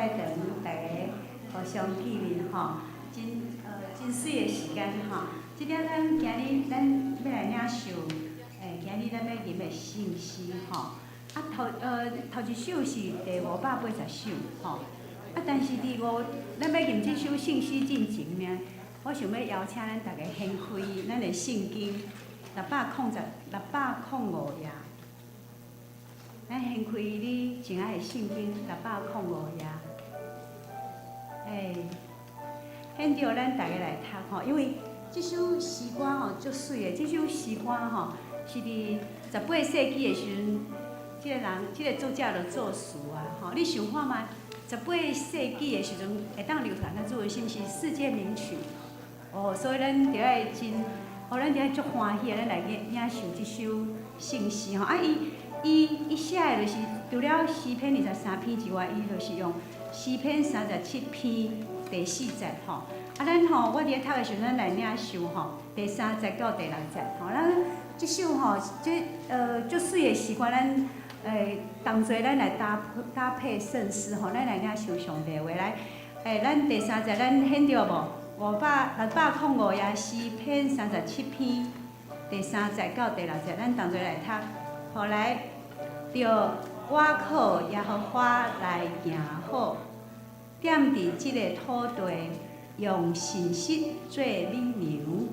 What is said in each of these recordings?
禮堂大家互相見面吼，真媠的時間吼。這點咱今日咱欲來領受，今日咱欲吟的聖詩吼。啊頭一首是第580首吼。啊，但是佇五，咱欲吟這首聖詩進前呢，我想欲邀請咱逐家掀開咱的聖經605頁。咱掀開你親愛的聖經六百空五頁。現著咱逐家來讀吼，因為這首詩歌吼足媠的，這首詩歌吼是佇18世紀的時陣，這個人這個作者就作詞啊吼。你想看覓？18世紀的時陣會當流傳啊，主是毋是世界名曲？哦，所以咱著愛真，哦，咱著愛足歡喜，咱來領受這首聖詩吼。啊，伊寫的就是除了詩篇23篇之外，伊就是用詩篇37篇第4節吼。啊，咱吼，我佇咧讀的時陣，咱來領受吼，第三節到第六節吼。咱這首吼，這足媠的詩歌，咱同齊咱來搭配聖詩吼，咱來領受上帝話來。咱第三節咱顯著無？605頁詩篇三十七篇第三節到第六節，咱同齊來讀。後來，著倚靠耶和華來行好，踮佇這个土地，用信實做乳娘，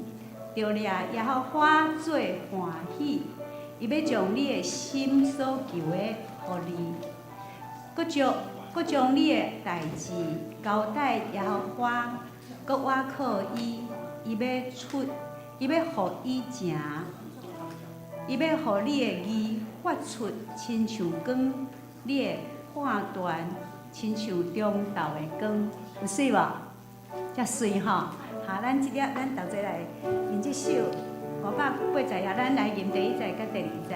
著掠耶和華做歡喜，伊欲將你的心所求的予你，閣將你的代誌交代耶和華，閣倚靠伊，伊欲予伊成，伊欲予你的義發出親像光，你的判斷親像中晝的光，有媠無？遮媠吼！好，咱這粒咱同齊來吟這首580頁，咱來吟第一節佮第二節。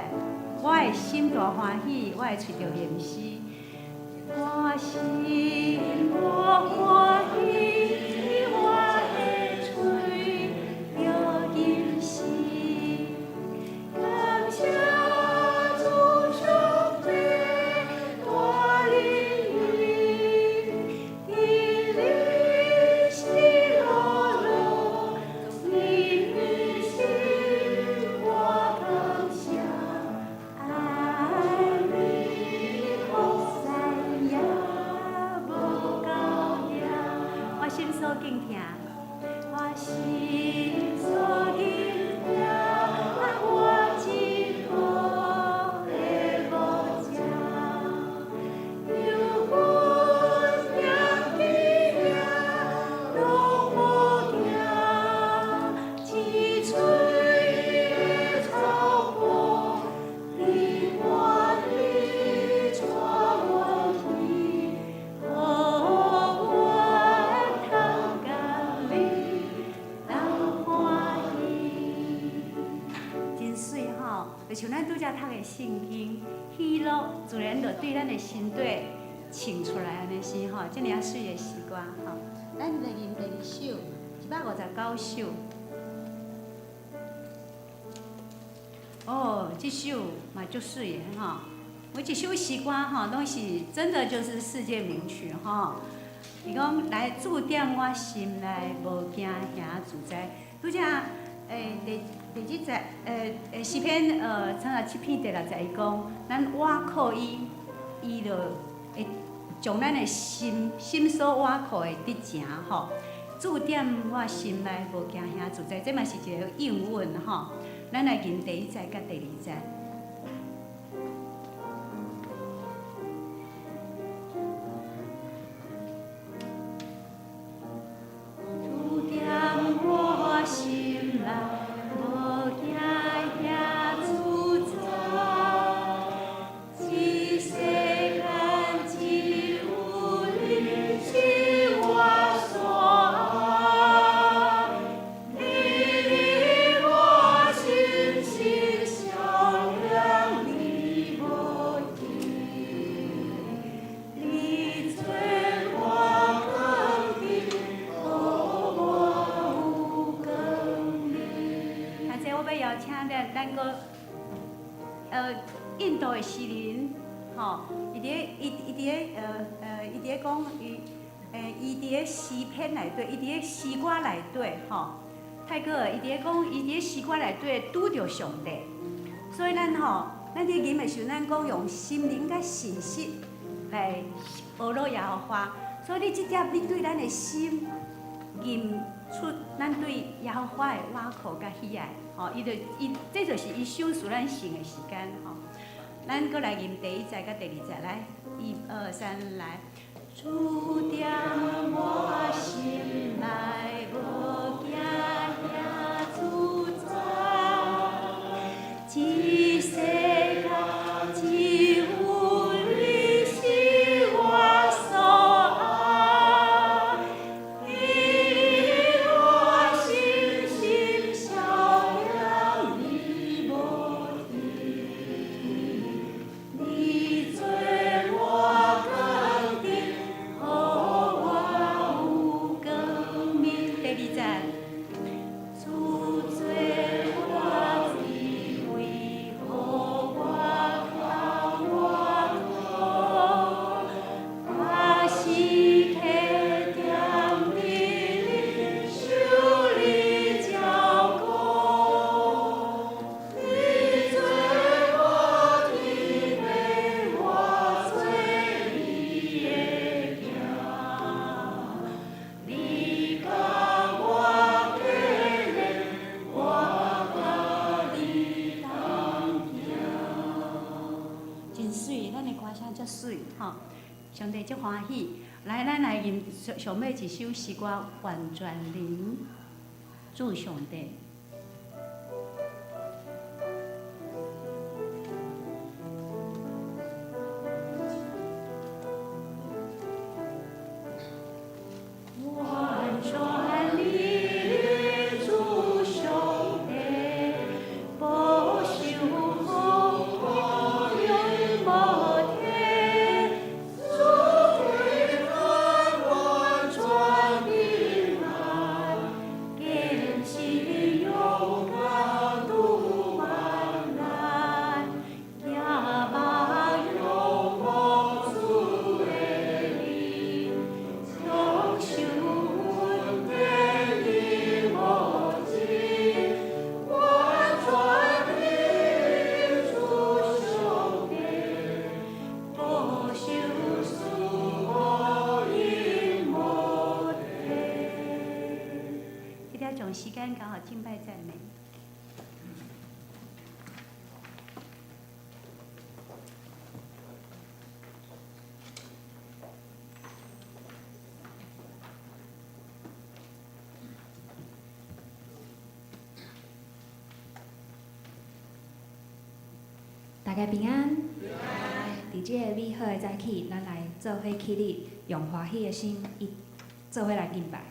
我的心大歡喜，我的喙著吟詩。我心大歡喜，我的喙著吟詩。感謝主上帝帶領你，佇你喜樂樂，你心我感謝，阿彌陀佛也無夠命，我心所敬聽，我心所敬聽，我真好的牧者，有阮行伫遐攏無驚，青翠的草坡，你歡喜帶我去，予我通共你同歡喜。真媠吼，就像咱拄才讀的聖經，喜樂自然就對咱的心底唱出來按呢是吼，這爾仔媠的詩歌吼。咱來吟第二首，159首。哦，這首嘛足媠的吼，每一首詩歌吼，攏是真的就是世界名曲吼。伊講來駐踮我心內，無驚行自在。拄才第幾節詩篇37篇第6節，伊講咱倚靠伊，伊就會將咱的心所倚靠的得成吼。駐踮我心內，無驚行自在，這嘛是一个應允吼。咱來吟第一節佮第二節。駐踮我心內，無驚行自在。這世間只有你是我所愛，你與我心心相連，你無疑。你做我光明，予我有光明。啊，這我欲邀請咱閣印度的詩人，吼，伊佇咧伊伊佇咧呃呃，伊佇咧講伊，伊佇咧詩篇內底，伊佇咧詩歌內底，吼，泰哥，伊佇咧講，伊佇咧詩歌內底拄著上帝，所以咱吼，咱佇吟的時陣，咱講用心靈佮信實來學羅耶和華，所以你這點，你對咱的心吟出咱對耶和華的倚靠佮喜愛，吼，伊就伊，這就是伊賞賜咱聖的時間，吼。咱閣來吟第一節佮第二節，來，一二三，來。主踮我心內，無驚遐自在，這世間只有你是我所愛，你我心心相連，你無停，你做我堅定，予我有光明。第二節，主做我智慧，予我較活脫，我時刻踮你受你照顧，你做我天父，我做你的囝，你共我結連，我佮你同行。真媠，咱的歌聲足媠吼，上帝足歡喜。來，咱來吟上上尾一首詩歌《完全靈主上帝》。完全靈主上帝，保守予我永無退。主平安完全平安，堅信勇敢渡患難，仰望仰望主的靈，享受恩典永無盡，完全靈主上帝，保守賜福永無退。這點將時間交予敬拜讚美。大家平安。佇這个美好的早起，咱來做伙起立，用歡喜的心，一做伙來敬拜。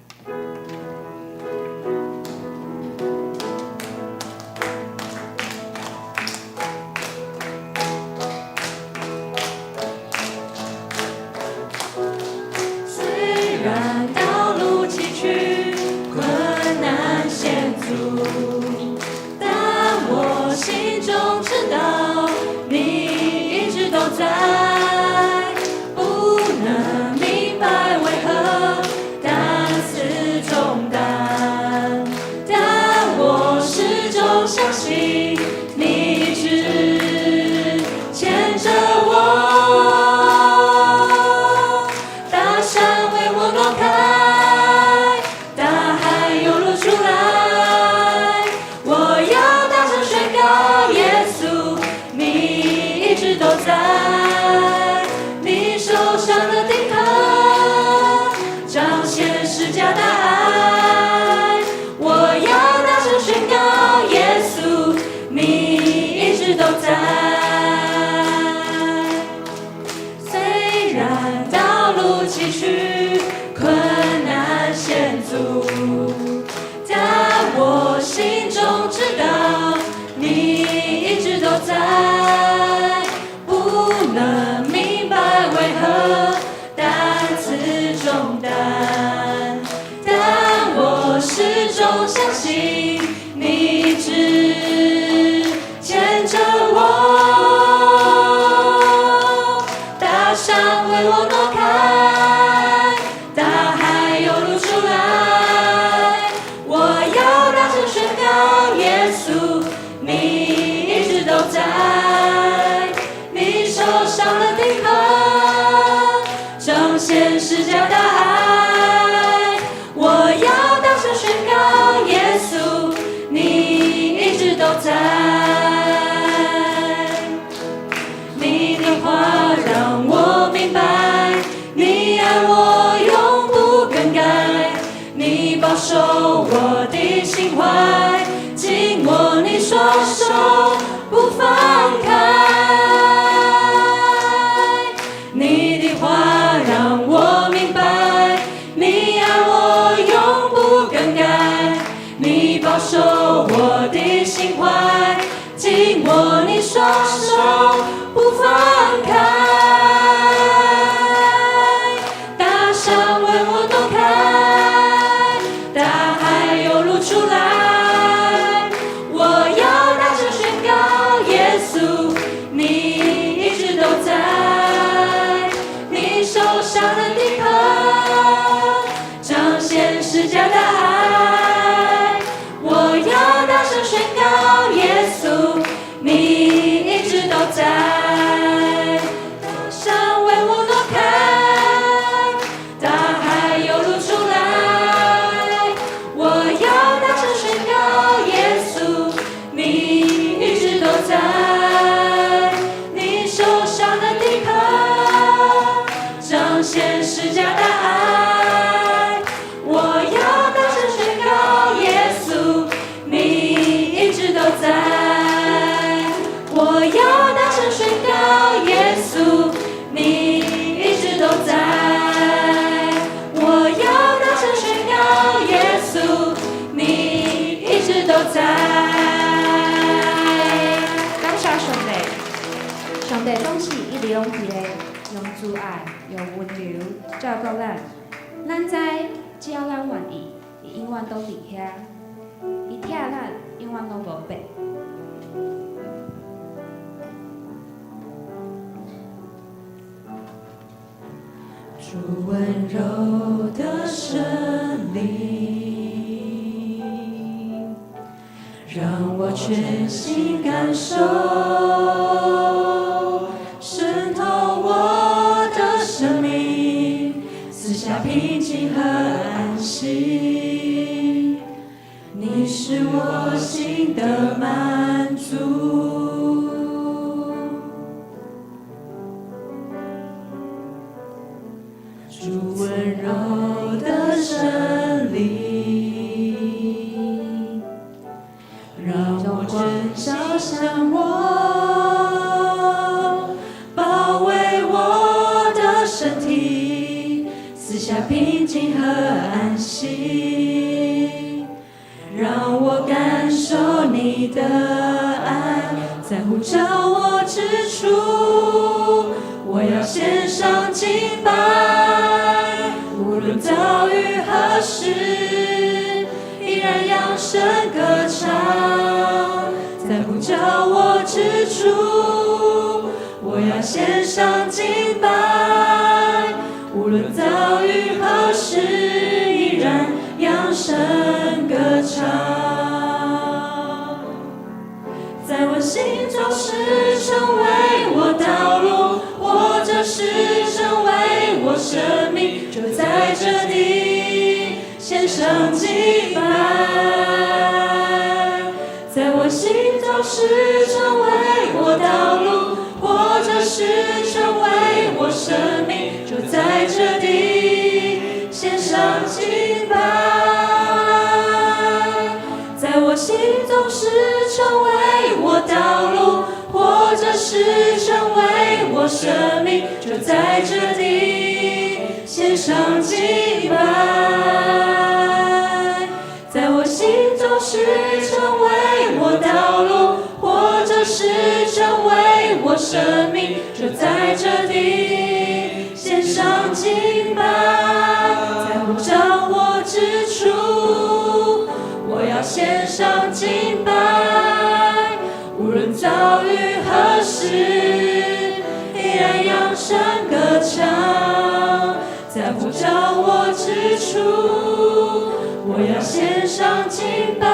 雖然道路崎嶇，困難險阻，但我心中知道你一直都在。不能明白為何擔此重擔，但我始終相信你一直牽着我。大山為我挪開，大海湧流出來，我要大聲宣告耶穌，你一直都在。你手上的釘痕，彰顯十架大愛，我要大聲宣告耶穌，你一直都在。雖然道路崎嶇，困難險阻，但我心中知道你一直都在。不能明白為何擔顯十架的愛。我要大聲宣告，耶穌，你一直都在。你的話讓我明白，你愛我永不更改，你保守我的心懷，緊握你雙手不放開。你的話讓我明白，你愛我永不更改，你保守我的心懷，緊握你雙手不放開。大山為我躲開，大海有路出來。我要大聲宣告，耶穌，你一直都在。你受傷的釘痕，彰顯十架的愛。我要大聲宣告，耶穌，你一直都在。大山為我挪開，大海有路出來。我要大聲宣告，耶穌，你一直都在。你受傷的釘痕，彰顯十架的愛。我要大聲宣告，耶穌，你一直都在。我要大聲宣告，耶穌，你一直都在。我要大聲宣告，耶穌，你一直都在。感謝上帝，上帝總是一直攏佇咧，用慈愛、用溫柔照顧咱。咱知，只要咱願意，伊永遠攏佇遐。伊疼咱，永遠攏無變。主溫柔的聖靈，讓我全心感受，滲透我的生命，賜下平靜和安息。你是我心的滿足。主溫柔的聖靈，讓我全心向我，包圍我的身體，賜下平靜和安息，讓我感受你的愛，在呼召我之處，我要獻上敬拜，無論遭遇何事，依然揚聲歌唱。在呼召我之處，我要獻上敬拜，無論遭遇何事，依然揚聲歌唱。在我行走時成為我道路，活著時成為我生命，就在這地獻上敬拜。在我行走時成為我道路，活著時成為我生命，就在這地獻上敬拜。在我行走時成為我道路，活著時成為我生命，就在這地獻上敬拜。在我行走時成為我道路，活著時成為我生命，就在這地獻上敬拜。在呼召我之處，我要獻上敬拜，無論遭遇何事，依然揚聲歌唱。在呼召我之處，我要獻上敬拜，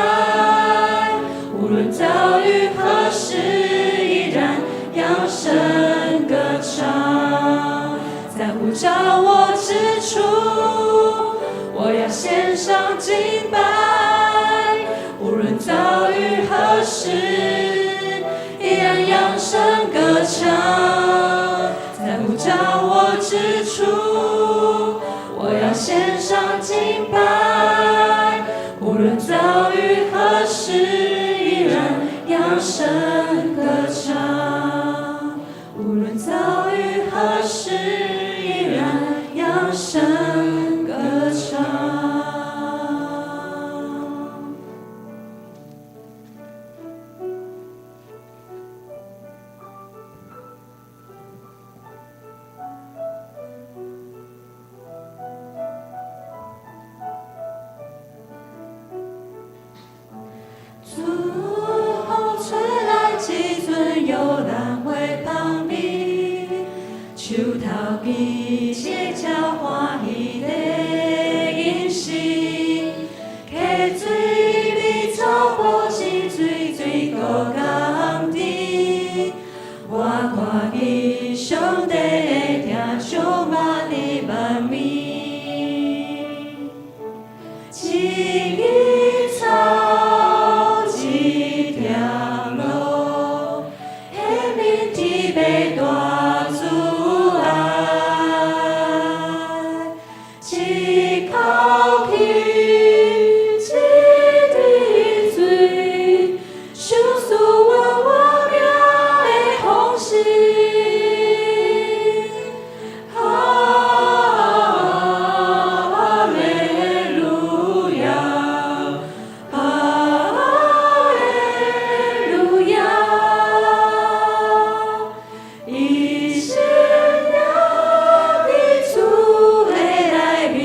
無論遭遇何事，依然揚聲歌唱。在呼召我之處，我要獻上敬拜。無論遭遇何事，依然揚聲歌唱。在呼召我之處，我要獻上敬拜。無論遭遇何事，依然揚聲歌唱。無論遭遇何事，依然揚聲歌唱。春風吹來這陣，玉蘭花芳味，樹頭季節才歡喜的吟詩，溪水美草埔清水水閣甘甜，我看見上帝的疼充滿佇萬民，一枝草，一條路，顯明天父大慈愛，一口氣，一滴水，賞賜阮活命的方式。哈利路亞，哈利路亞，一生定佇主的內面，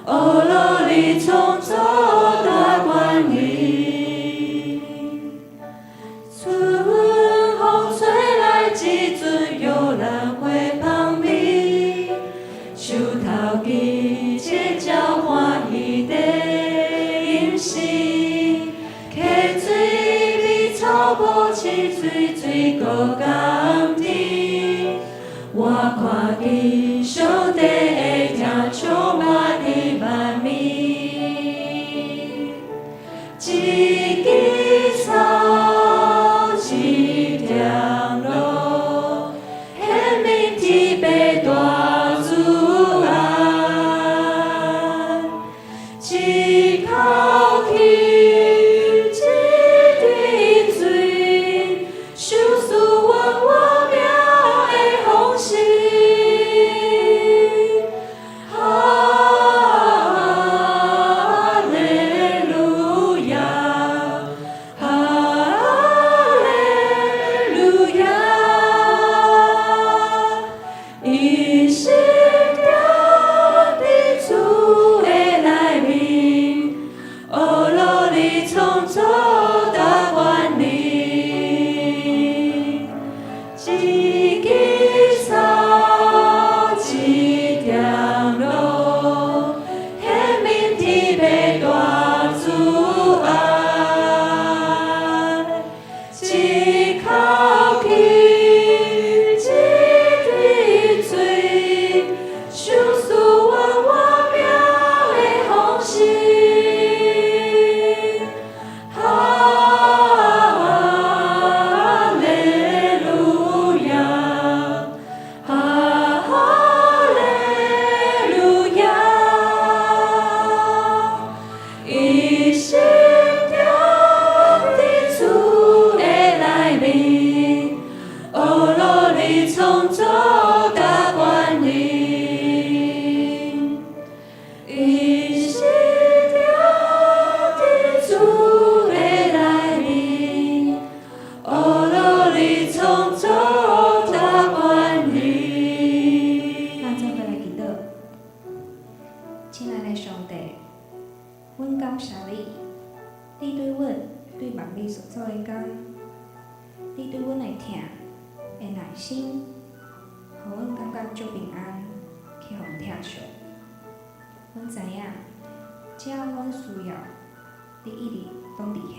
呵樂裡充足大權威。春風吹來這陣，玉蘭花芳味，樹頭季節才歡喜的吟詩，溪水美草埔清水水閣甘甜，我看見上帝的疼充滿佇萬民，一枝草，一條路，顯明天父大慈愛，一口氣，一滴水，賞賜阮活命的方式。哈利路亞，哈利路亞，一生定佇主的內面，呵樂裡充足大權利。一枝草，一條路，顯明天父大慈愛，一口氣，一滴水，賞賜阮活命的方式。哈利路亞，哈利路亞，一生定佇主的內面，呵樂裡充足大權利。一生定佇主的內面，呵樂裡充足大權利。咱做伙來祈禱，親愛的上帝，阮感謝你，你對阮對萬物所做的工，你對阮的疼的耐心，予阮感覺足平安，去予疼惜。阮知影，只要阮需要，你一直攏佇遐。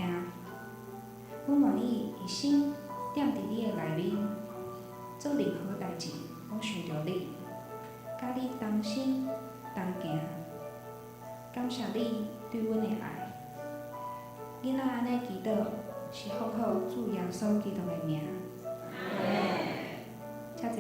阮願意一生踮佇你的內面，做任何代誌，攏想著你。你同心同行，感謝你對阮的愛。囡仔按呢祈禱，是奉靠主耶穌基督的名。請坐。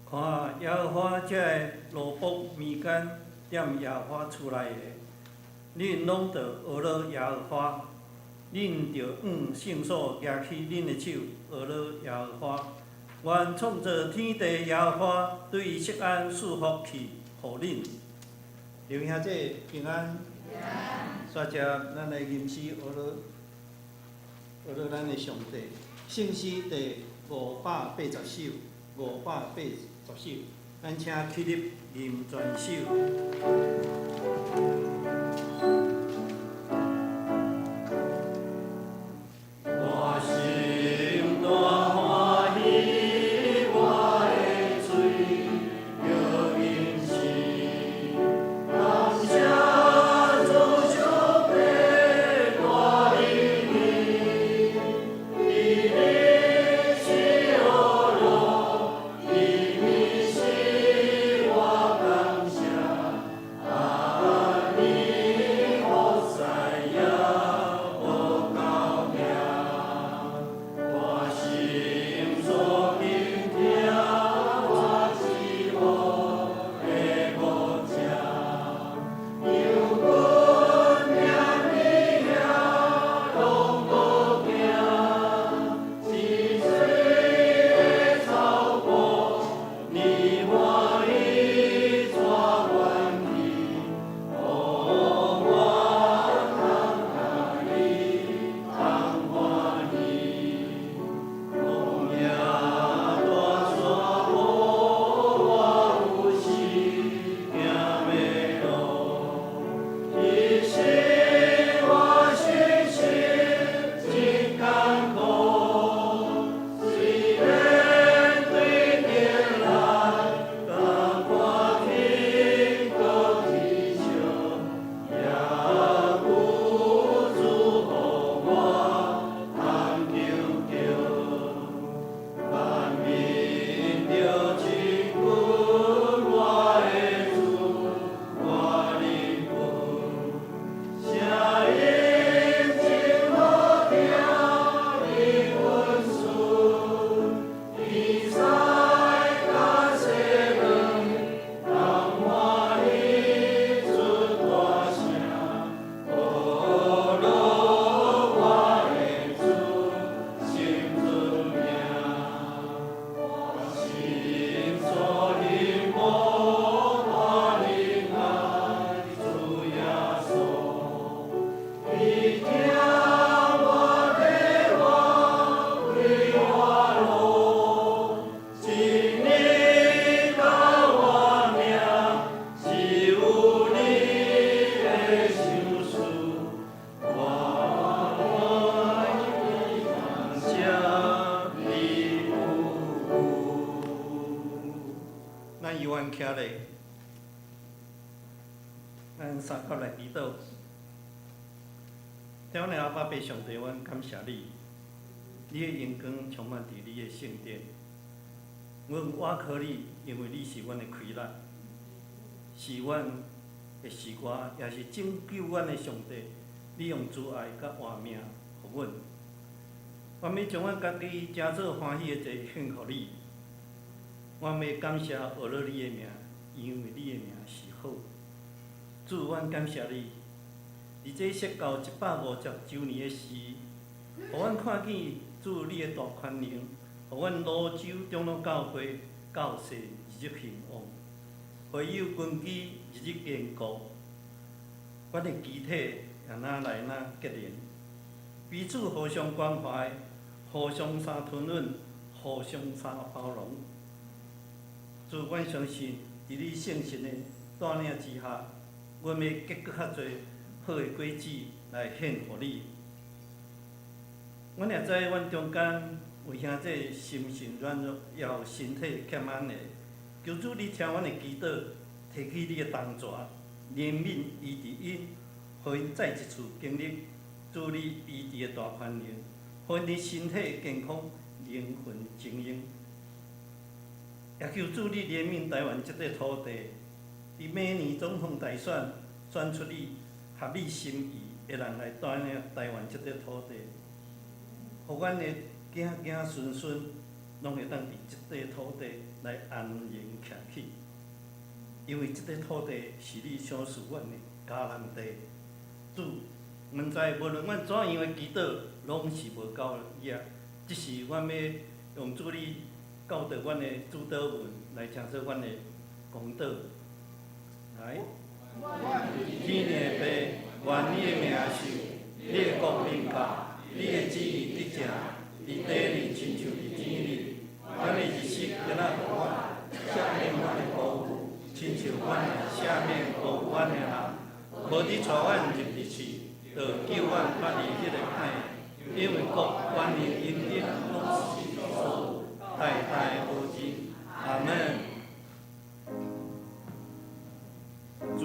看耶和華這个奴僕米迦踮耶和華厝內的，恁攏著學樂耶和華，恁著按聖所舉起恁的手，學樂耶和華。願創造天地耶和華對錫安賜福氣予恁。弟兄姊平安。煞接咱來吟詩學樂，學樂咱的上帝。聖詩第580首，580首，咱請起立吟全首。我心大歡喜，我的喙著吟詩，感謝主上帝帶領你，伊是學樂，伊是我感謝，阿彌。弟兄徛咧，咱三甲來祈禱。天父阿爸父上帝，阮感謝你，你的榮光充滿佇你的聖殿。阮倚靠你，因為你是阮的氣力，是阮的詩歌，也是拯救阮的上帝。你用慈愛佮活命予阮。阮欲將阮家己成做歡喜的祭獻予你。阮欲感謝學了你的名，因為你的名是好。主，阮感謝你，佇這釋教150週年的時，予阮看見主你的大權能，予阮蘆洲長老教會教勢日日興旺，會友根基日日堅固，阮的肢體也若來若結連，彼此互相關懷，互相相吞忍，互相相包容。主，阮相信，佇你聖神的帶領之下，阮欲結閣較濟好的果子來獻予你。阮也知阮中間有兄弟心性軟弱，也有身體欠安的。求主你聽阮的祈禱，提起你的同在，憐憫醫治𪜶，予𪜶再一次經歷主你醫治的大權能，予𪜶身體健康，靈魂晶瑩。也求主你憐憫台灣這塊土地，佇明年總統大選選出你合你心意的人來帶領台灣這塊土地，予阮的子子孫孫攏會當佇這塊土地來安然徛起，因為這塊土地是你賞賜阮的迦南地。主，阮知無論阮怎樣的祈禱，攏是無夠力，只是阮欲用主你教導阮的主禱文來成做阮的公禱。來，天的父，願你的名受，你的國臨到，你的旨意得成，佇地裡親像佇天裡。阮的日食今仔予阮，赦免阮的過誤，親像阮也赦免辜負阮的人。無得帶阮入入試，著救阮脫離彼个歹的。因為國、權能、榮耀攏是你所有，代代無盡。阿門。主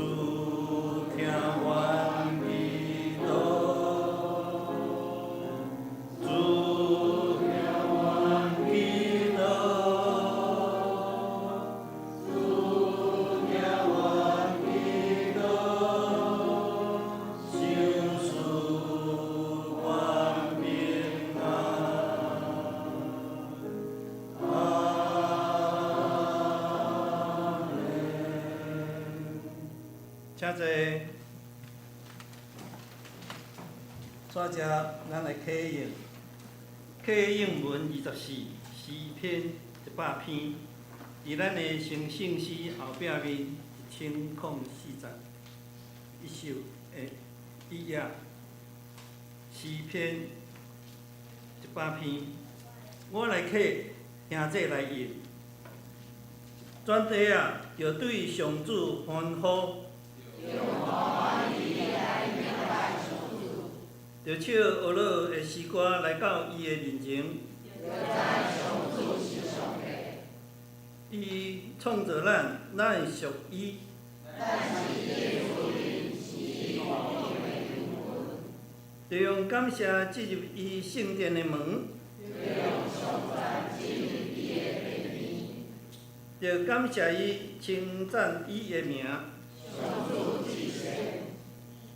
聽阮祈禱，主聽阮祈禱，主聽阮祈禱，賞賜阮平安。阿門。請坐。煞接咱來啟應，啟應文24，詩篇100篇，佇咱的成聖詩後壁面1041首的一頁，詩篇100篇，我來啟，兄弟來應。全地啊，著對上主歡呼。著唱呵咾的詩歌來到伊的面前。伊創造咱，咱屬伊。著用感謝進入伊聖殿的門。著感謝伊，稱讚伊的名。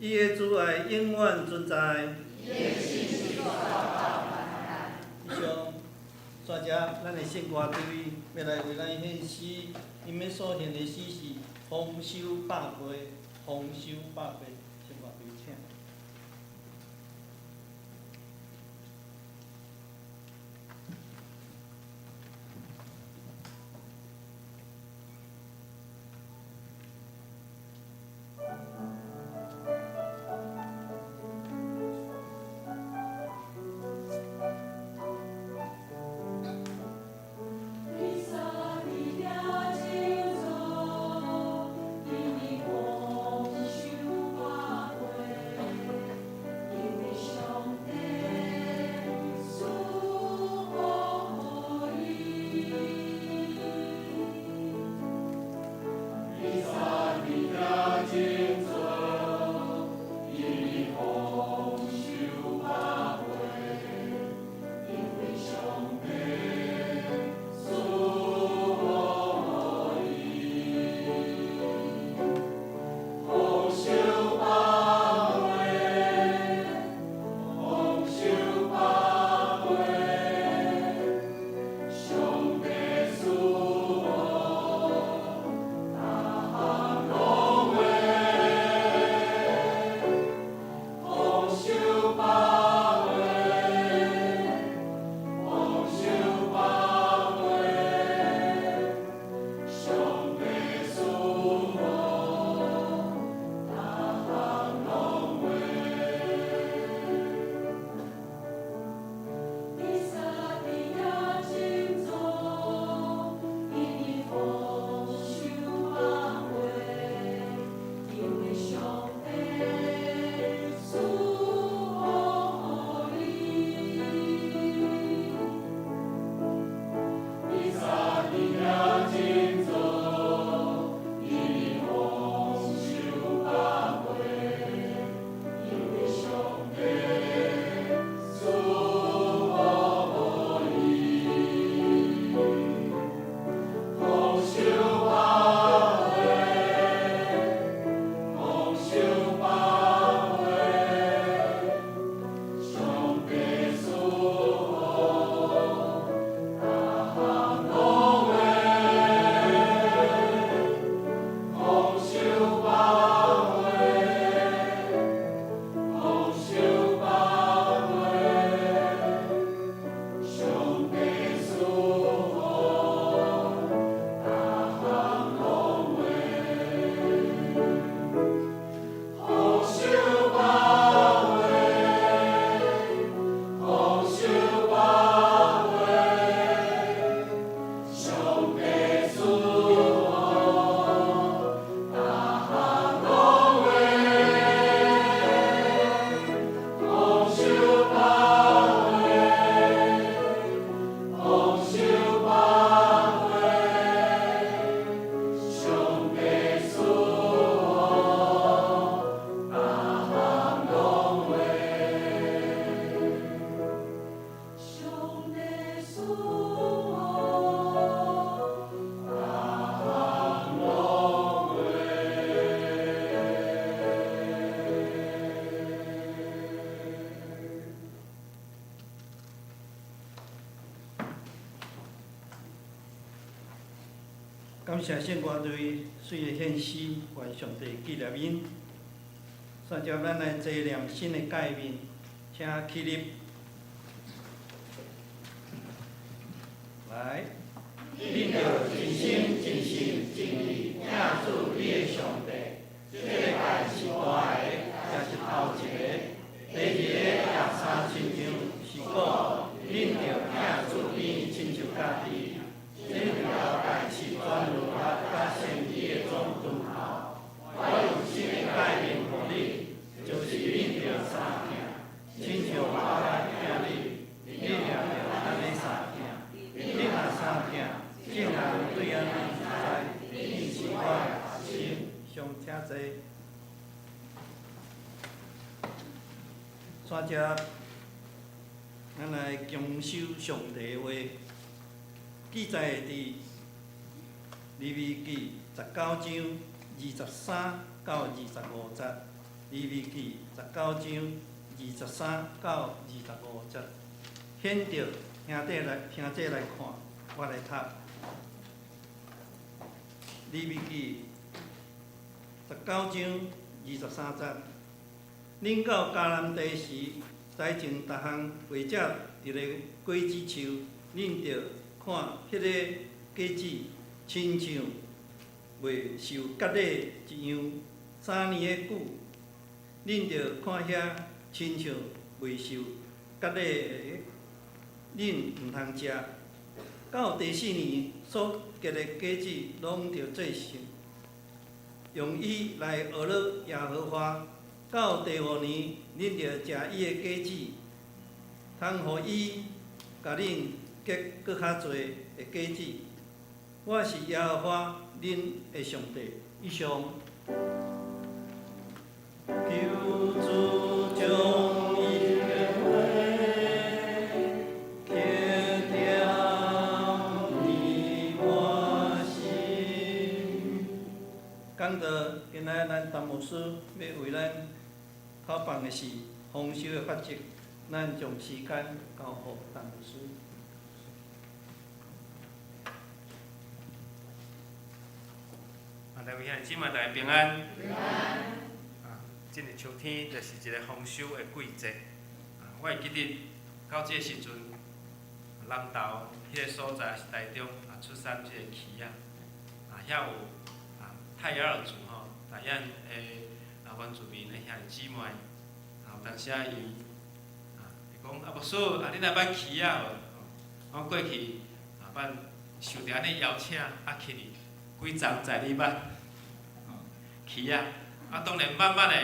伊的慈愛永遠存在。以上，煞接咱的聖歌隊欲來為咱獻詩，𪜶欲所獻的詩是《豐收百倍》，豐收百倍，聖歌隊請。披薩的酒醡，甜的豐收百感謝聖歌隊水的獻詩，願上帝紀念𪜶。接著咱來齊念新的誡命，請起立。來，恁著盡心、盡性、盡意疼主你的上帝。這个誡是大个，也是頭一个。第二个也相親像，是講恁著疼主你親像家己。這兩條誡是全律法佮先知的總重頭。我用新的誡命予恁，就是恁著相疼，親像我來疼恁，恁也著按呢相疼。恁若相疼，眾人對按呢知，恁是我的學生。上請坐。煞接，咱來恭守上帝話，記載佇利未記19章23到25節。利未記十九章23到25節，顯著兄弟來聽這來看，我來讀。利未記十九章23節，恁到迦南地時，栽種逐項或者一个果子樹，恁著看彼个果子親像未受割禮一樣，3年的久，恁著看遐親像未受割禮的，恁毋通食。到第四年所結的果子，攏著做聖，用伊來學了耶和華。到第五年，恁著食伊的果子，通予伊共恁結閣較濟的果子。我是耶和華恁的上帝。以上。求主將伊的話刻踮你我心。講到今仔咱陳牧師欲為咱討放的是豐收的法則，咱將時間交予陳牧師。啊，各位兄弟姊妹，大家平安。啊，進入秋天就是一个豐收的季節。啊，我會記得到這个時陣，南投彼个所在是台中啊，出產這個柿仔。啊，遐有啊泰雅爾族吼，泰雅的啊原住民的兄弟姊妹，啊有當時啊伊啊會講啊牧師啊，你來挽柿仔無？我過去啊挽受著按呢邀請啊去幾叢在咧挽柿仔，啊當然挽挽的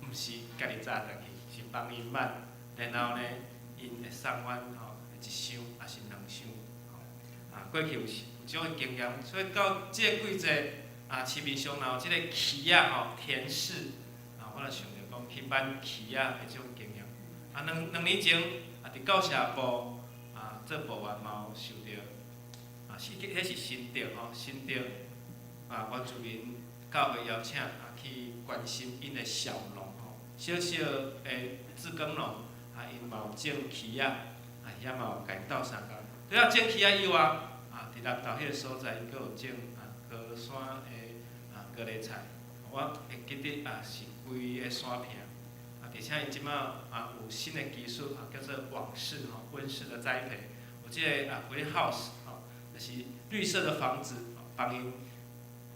毋是家己摘轉去，是幫𪜶挽，然後呢，𪜶會送阮吼一箱抑是兩箱，吼啊過去有有這種經驗，所以到這个季節啊，市面上若有這个柿仔吼甜柿，啊，我就想著講去挽柿仔的這種經驗。啊，兩年前啊，佇教社部啊做部員嘛有受著，啊是彼是新竹吼，新竹啊原住民教會邀請啊去關心𪜶的小農吼，小小的自耕農啊，𪜶嘛有種柿仔，啊遐嘛有共𪜶鬥相共。除了種柿仔以外，啊佇南投彼个所在，𪜶閣有種啊高山的啊高麗菜，我會記得啊是規个山坪。啊，而且𪜶這擺啊有新的技術啊，叫做網室吼，溫室的栽培。有這个啊 greenhouse 吼，就是綠色的房子，幫𪜶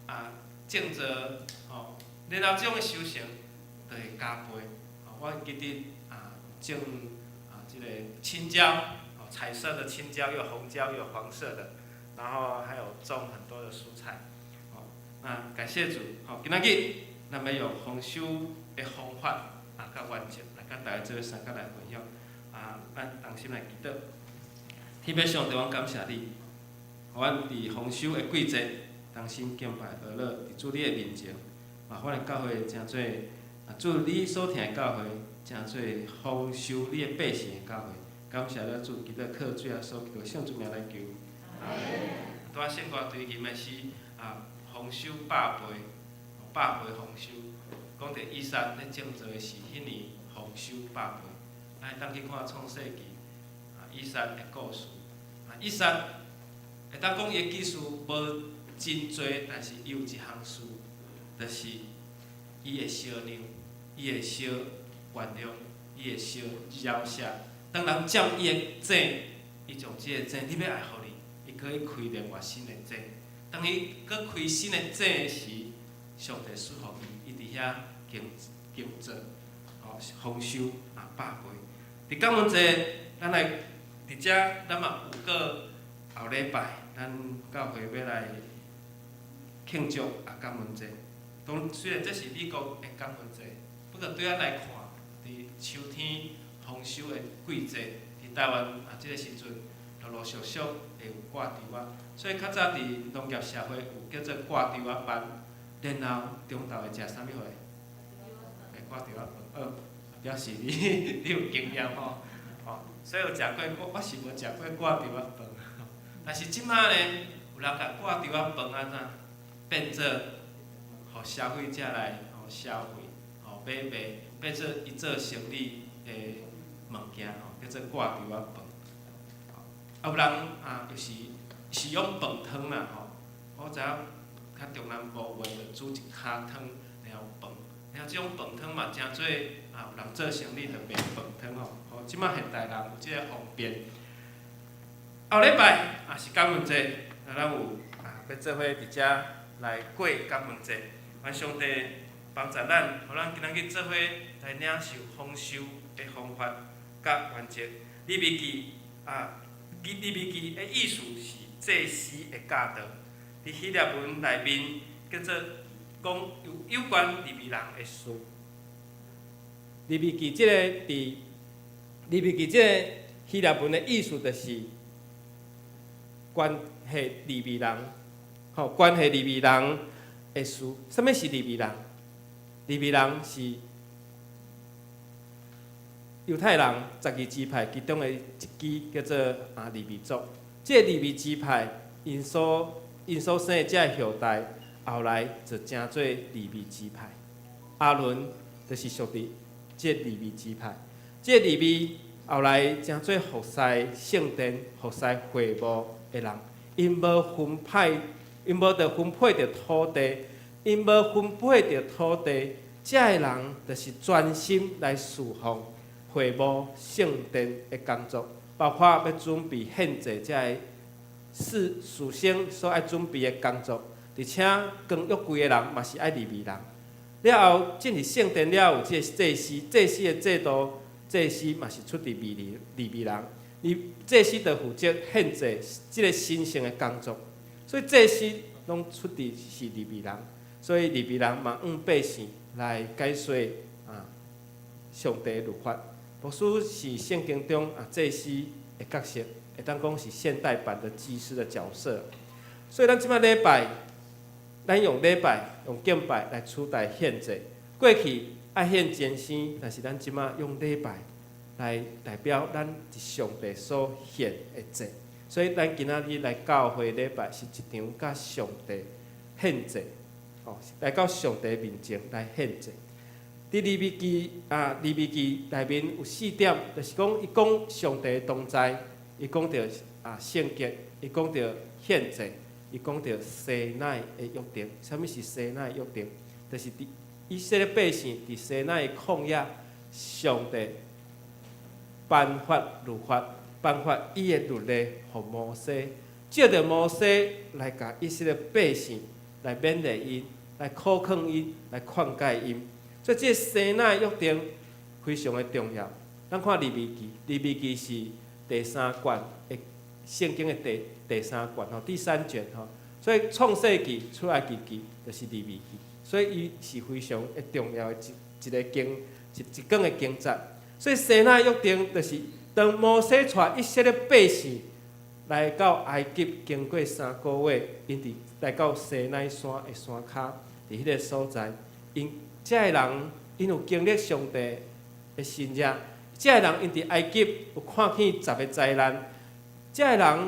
啊種植吼，然後這種的收成就會加倍。我記得啊種啊這個青椒，彩色的青椒，有紅椒，有黃色的，然後還有種很多的蔬菜。哦，那感謝主，吼，今仔日咱欲用豐收的方法。啊，佮原則來佮大家做相共來分享。啊，咱同心來祈禱。天父上帝，阮感謝你，予阮佇豐收的季節，同心敬拜和樂，佇主你的面前，嘛，阮的教會成做啊主你所疼的教會，成做豐收你的百姓的教會。感謝了主，祈禱靠主耶穌基督聖主名來求。拄仔聖歌對吟的是啊，豐收百倍，百倍豐收。講著以撒咧種植的是彼年豐收百倍，咱會當去看創世記啊，以撒的故事。啊，以撒會當講伊的技術無真濟，但是伊有一項事，就是伊會相讓，伊會相原諒，伊會相饒赦。當人佔伊的井，伊將這个井，你欲愛予你，伊閣去開另外新的井。當伊閣開新的井的時，上帝賜予伊，伊佇遐耕耕作，吼豐收啊百倍。佇感恩節，咱來佇遮，咱嘛有過後禮拜，咱教會欲來慶祝啊感恩節。當雖然這是美國的感恩節，不過對咱來看，佇秋天豐收的季節，佇台灣啊這个時陣，陸陸續續會有掛稻仔，所以較早佇農業社會有叫做掛稻仔班，然後中晝會食啥物貨？會掛稻仔飯，好，表示你有經驗吼，吼，所以有食過，我是無食過掛稻仔飯，但是這擺呢，有人共掛稻仔飯按怎變做，予消費者來吼消費，吼買賣，變做伊做生意的物件吼，叫做掛稻仔飯。啊，有人啊，就是是用飯湯啦吼，我知影較中南部有的就煮一跤湯，然後飯，然後這種飯湯嘛，誠做啊，有人做生意就賣飯湯吼，吼，這擺現代人有這个方便。後禮拜也是感恩節，啊，咱有啊，欲做伙佇遮來過感恩節，願上帝幫助咱，予咱今仔日做伙來領受豐收的方法佮原則。利未記啊，利未記的意思是祭司的教導，佇希臘文內面叫做講有關利未人的事。利未記這个佇利未記這个希臘文的意思就是關係利未人，吼，關係利未人的事。啥物是利未人？利未人是猶太人12支派其中的一支，叫做啊利未族。這個利未支派，𪜶所生的這个後代，後來就成做利未支派。亞倫就是屬佇這個利未支派。這個利未後來成做服侍聖殿、服侍會幕的人，𪜶無分派，𪜶無著分配著土地，𪜶無分配著土地，這个人就是專心來侍奉會幕聖殿的工作，包括欲準備獻祭這个事先所愛準備的工作，而且扛約櫃的人嘛是愛利未人。了後進入聖殿了後，有這個祭司，祭司的制度，祭司嘛是出佇利未人，伊祭司就負責獻祭這个神聖的工作，所以祭司攏出佇是利未人，所以利未人嘛按百姓來解說啊上帝律法。牧師是聖經中啊祭司的角色，會當講是現代版的祭司的角色。所以咱這擺禮拜，咱用禮拜用敬拜來取代獻祭。過去愛獻全牲，但是咱這擺用禮拜來代表咱佇上帝所獻的祭。所以咱今仔日來教會禮拜是一場佮上帝獻祭，哦，來到上帝面前來獻祭。佇利未記啊，利未記內面有四點，就是講伊講上帝同在，伊講著啊聖潔，伊講著獻祭，伊講著西奈的約定。啥物是西奈約定？就是佇以色列百姓佇西奈曠野，上帝頒發律法，頒發伊的律例予摩西，藉著摩西來共以色列百姓來勉勵𪜶，來苦勸𪜶，來勸誡𪜶。所以這个西奈約定非常的重要。咱看利未記，利未記是第三卷的聖經的第三卷吼，第三卷吼。所以創世記、出埃及記就是利未記，所以伊是非常的重要的一個經一卷的經節。所以西奈約定就是當摩西帶以色列百姓來到埃及，經過3個月，𪜶佇來到西奈山的山跤，佇彼个所在，𪜶這个人𪜶有經歷上帝的神蹟，這个人𪜶佇埃及有看見十个災難，這个人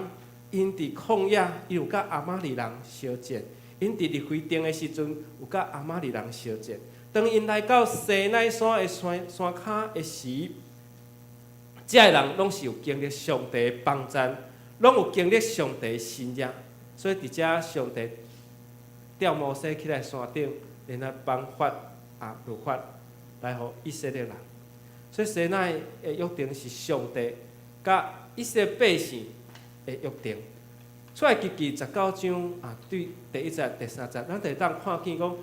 𪜶佇曠野，伊有佮亞瑪力人相戰，𪜶佇利非定的時陣有佮亞瑪力人相戰。當𪜶來到西奈山的山跤的時，這个人攏是有經歷上帝的幫贊，攏有經歷上帝的神蹟，所以佇遮上帝調摩西起來山頂，然後頒發律法來予以色列人。所以西奈的約定是上帝佮以色列百姓的約定。出埃及記19章，對第一節、第三節，咱就會當看見講，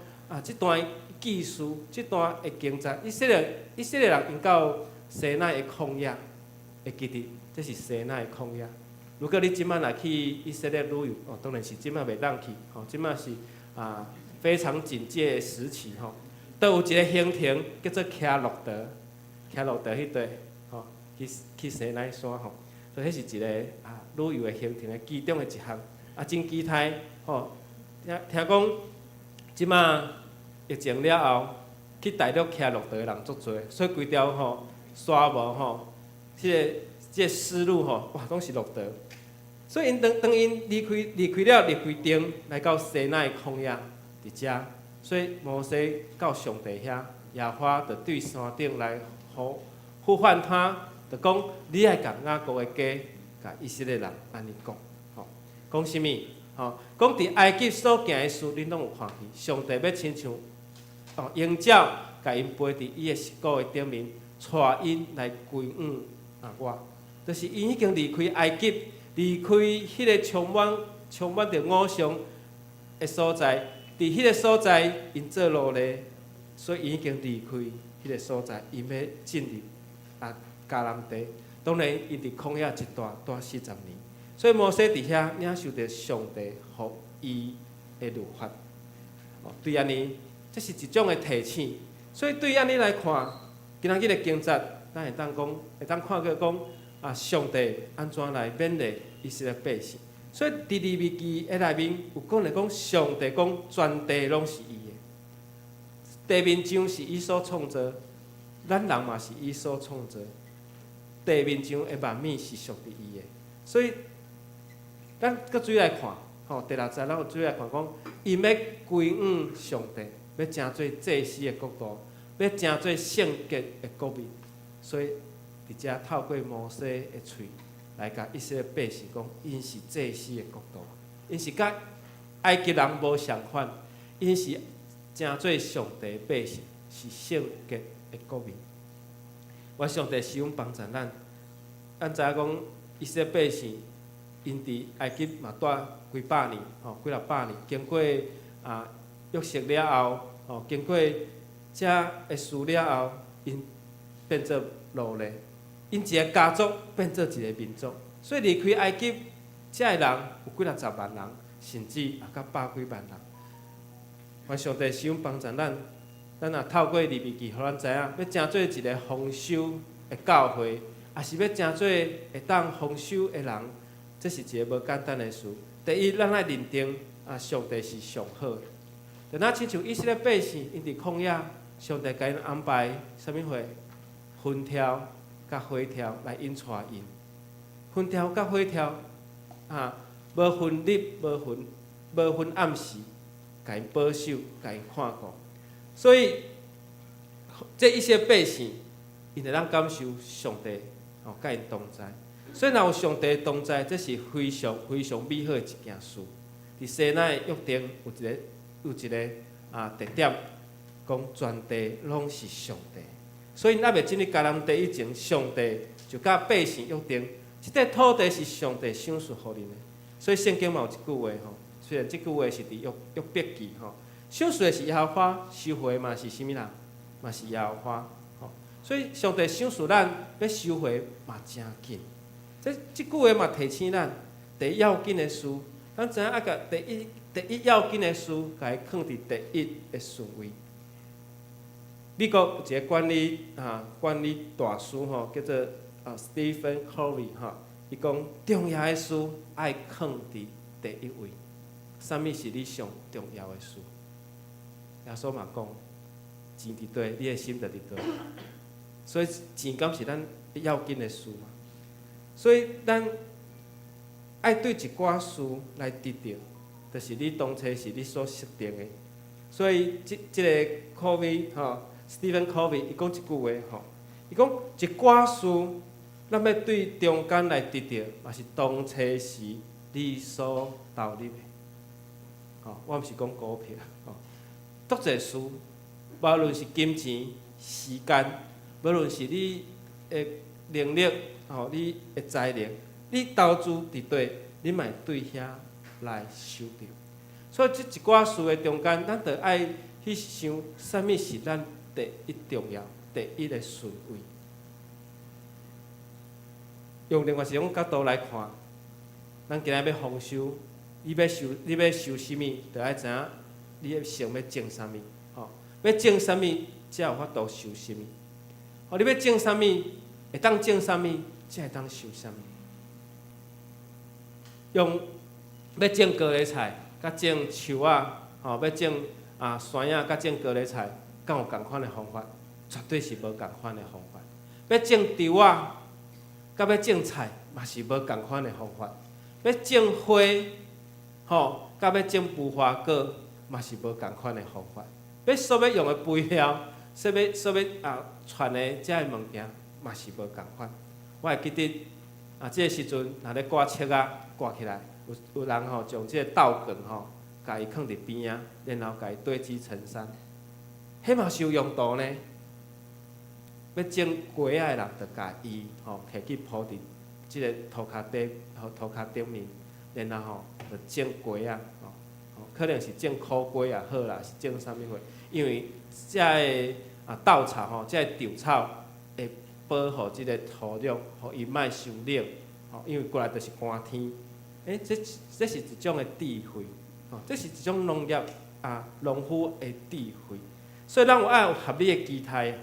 這段記事、這段的經節，以色列人𪜶到西奈的曠野，會記得這是西奈的曠野。如果你這擺若去以色列旅遊，哦，當然是這擺袂當去，吼，這擺是非常警戒的時期，吼。都有一个行程叫做騎駱駝，騎駱駝彼塊，吼，去西奈山吼，所以彼是一个旅遊的行程的其中的一項，真期待，吼，聽聽講，這擺疫情了後，去大陸騎駱駝的人足濟，所以規條吼沙漠吼，這個絲路吼，哇，攏是駱駝。所以𪜶當當𪜶離開了入非定，來到西奈曠野，佇遮，所以摩西到上帝遐，耶和華就對山頂來呼喚他，就講你愛共雅各的家，共以色列人按呢講，吼，講啥物？吼，講佇埃及所行的事，恁攏有看見。上帝欲親像鷹鳥，共𪜶飛佇伊的翼骨的頂面，帶𪜶來歸向我，就是𪜶已經離開埃及，離開彼个充滿著偶像的所在，佇彼个所在，𪜶做奴隸，所以𪜶已經離開彼个所在，𪜶欲進入迦南地。當然，𪜶佇曠野一蹛蹛40年，所以摩西佇遐領受著上帝予伊的律法。哦，對按呢，這是一種的提醒。所以對按呢來看，今仔日的經節，咱會當講，會當看見講，上帝按怎來勉勵以色列百姓。所以佇利未記的內面有講來講，上帝講全地攏是伊的，地面上是伊所創造，咱人嘛是伊所創造，地面上的萬物是屬佇伊的。所以咱閣轉來看，吼，第六節咱有轉來看講，𪜶欲歸向上帝，欲成做祭司的國度，欲成做聖潔的國民。所以佇遮透過摩西的喙來共以色列百姓講，𪜶是祭司的國度，𪜶是佮埃及人無相款，𪜶是成做上帝百姓，是聖潔的國民。願上帝賜恩幫助咱，咱知影講以色列百姓，𪜶佇埃及嘛蹛幾百年，吼，幾若百年，經過約瑟了後，吼，經過遮的事了後，𪜶變做奴隸，𪜶一个家族變做一个民族，所以離開埃及遮的人有幾若十萬人，甚至也到百幾萬人。願上帝賜恩幫助咱，咱若透過利未記，予咱知影，欲成做一个豐收的教會，抑是欲成做會當豐收的人，這是一个無簡單的事。第一，咱愛認定，上帝是上好的。就若親像以色列百姓，𪜶佇曠野，上帝共𪜶安排啥物貨？雲柱佮火柱來引帶𪜶。雲柱佮火柱，無分日，無分暗時，共𪜶保守，共𪜶看顧。所以，這以色列百姓，𪜶會當感受上帝佮𪜶同在。所以，若有上帝同在，這是非常非常美好的一件事。佇西奈約定有一個特點，講全地攏是上帝。所以，猶未進入迦南地以前，上帝就佮百姓約定，這塊土地是上帝賞賜予恁的。所以聖經嘛有一句話吼，雖然這句話是佇約伯記吼，賞賜的是耶和華，收回嘛是啥物人？嘛是耶和華吼。所以上帝賞賜咱，欲收回嘛誠緊。這句話嘛提醒咱，第一要緊的事，咱知影愛共第一要緊的事，共伊囥佇第一的順位。美國有一个管理大師吼，叫做Stephen Covey 吼，伊講重要的事愛囥佇第一位。啥物是你上重要的事？耶穌嘛講，錢佇佗，你的心就佇佗。所以錢敢是咱要緊的事嘛？所以咱愛對一寡事來執著，就是你當初是你所設定的。所以這個 Covey 吼，Stephen Covey 伊講一句話吼，伊講一寡事，咱欲對中間來執著，嘛是當初時你所投入的。吼，我毋是講股票，吼，足濟事，無論是金錢、時間，無論是你的能力，吼，你的才能，你投資佇佗，你嘛會對遐來收著。所以，這一寡事的中間，咱著愛去想，啥物是咱第一重要、第一的順位。用另外一種角度來看，咱今仔欲豐收，你欲收啥物，著愛知影你先欲種啥物，吼，欲種啥物，才有法度收啥物。吼，你欲種啥物，會當種啥物，才會當收啥物。用欲種高麗菜，佮種樹仔，吼，欲種啊山仔，佮種高麗菜，敢有仝款的方法？絕對是無仝款的方法。欲種稻仔，佮欲種菜，嘛是無仝款的方法。欲種花，吼，佮欲種無花果，嘛是無仝款的方法。欲所欲用的肥料，所欲傳的這个物件，嘛是無仝款。我會記得啊，這个時陣若咧掛尺仔掛起來，有人吼將這個稻梗吼，共伊囥佇邊仔，然後共伊堆積成山。彼嘛是有用途呢。欲種瓜仔的人，就共伊吼摕去鋪佇這个塗跤底，吼塗跤頂面，然後吼就種瓜仔，吼，可能是種苦瓜也好啦，是種啥物貨？因為這个啊稻草吼，這个稻草會保護這个土壤，予伊莫傷冷，吼，因為過來就是寒天。欸，這是一種的智慧，吼，這是一種農業啊農夫的智慧。所以咱有愛有合理的期待，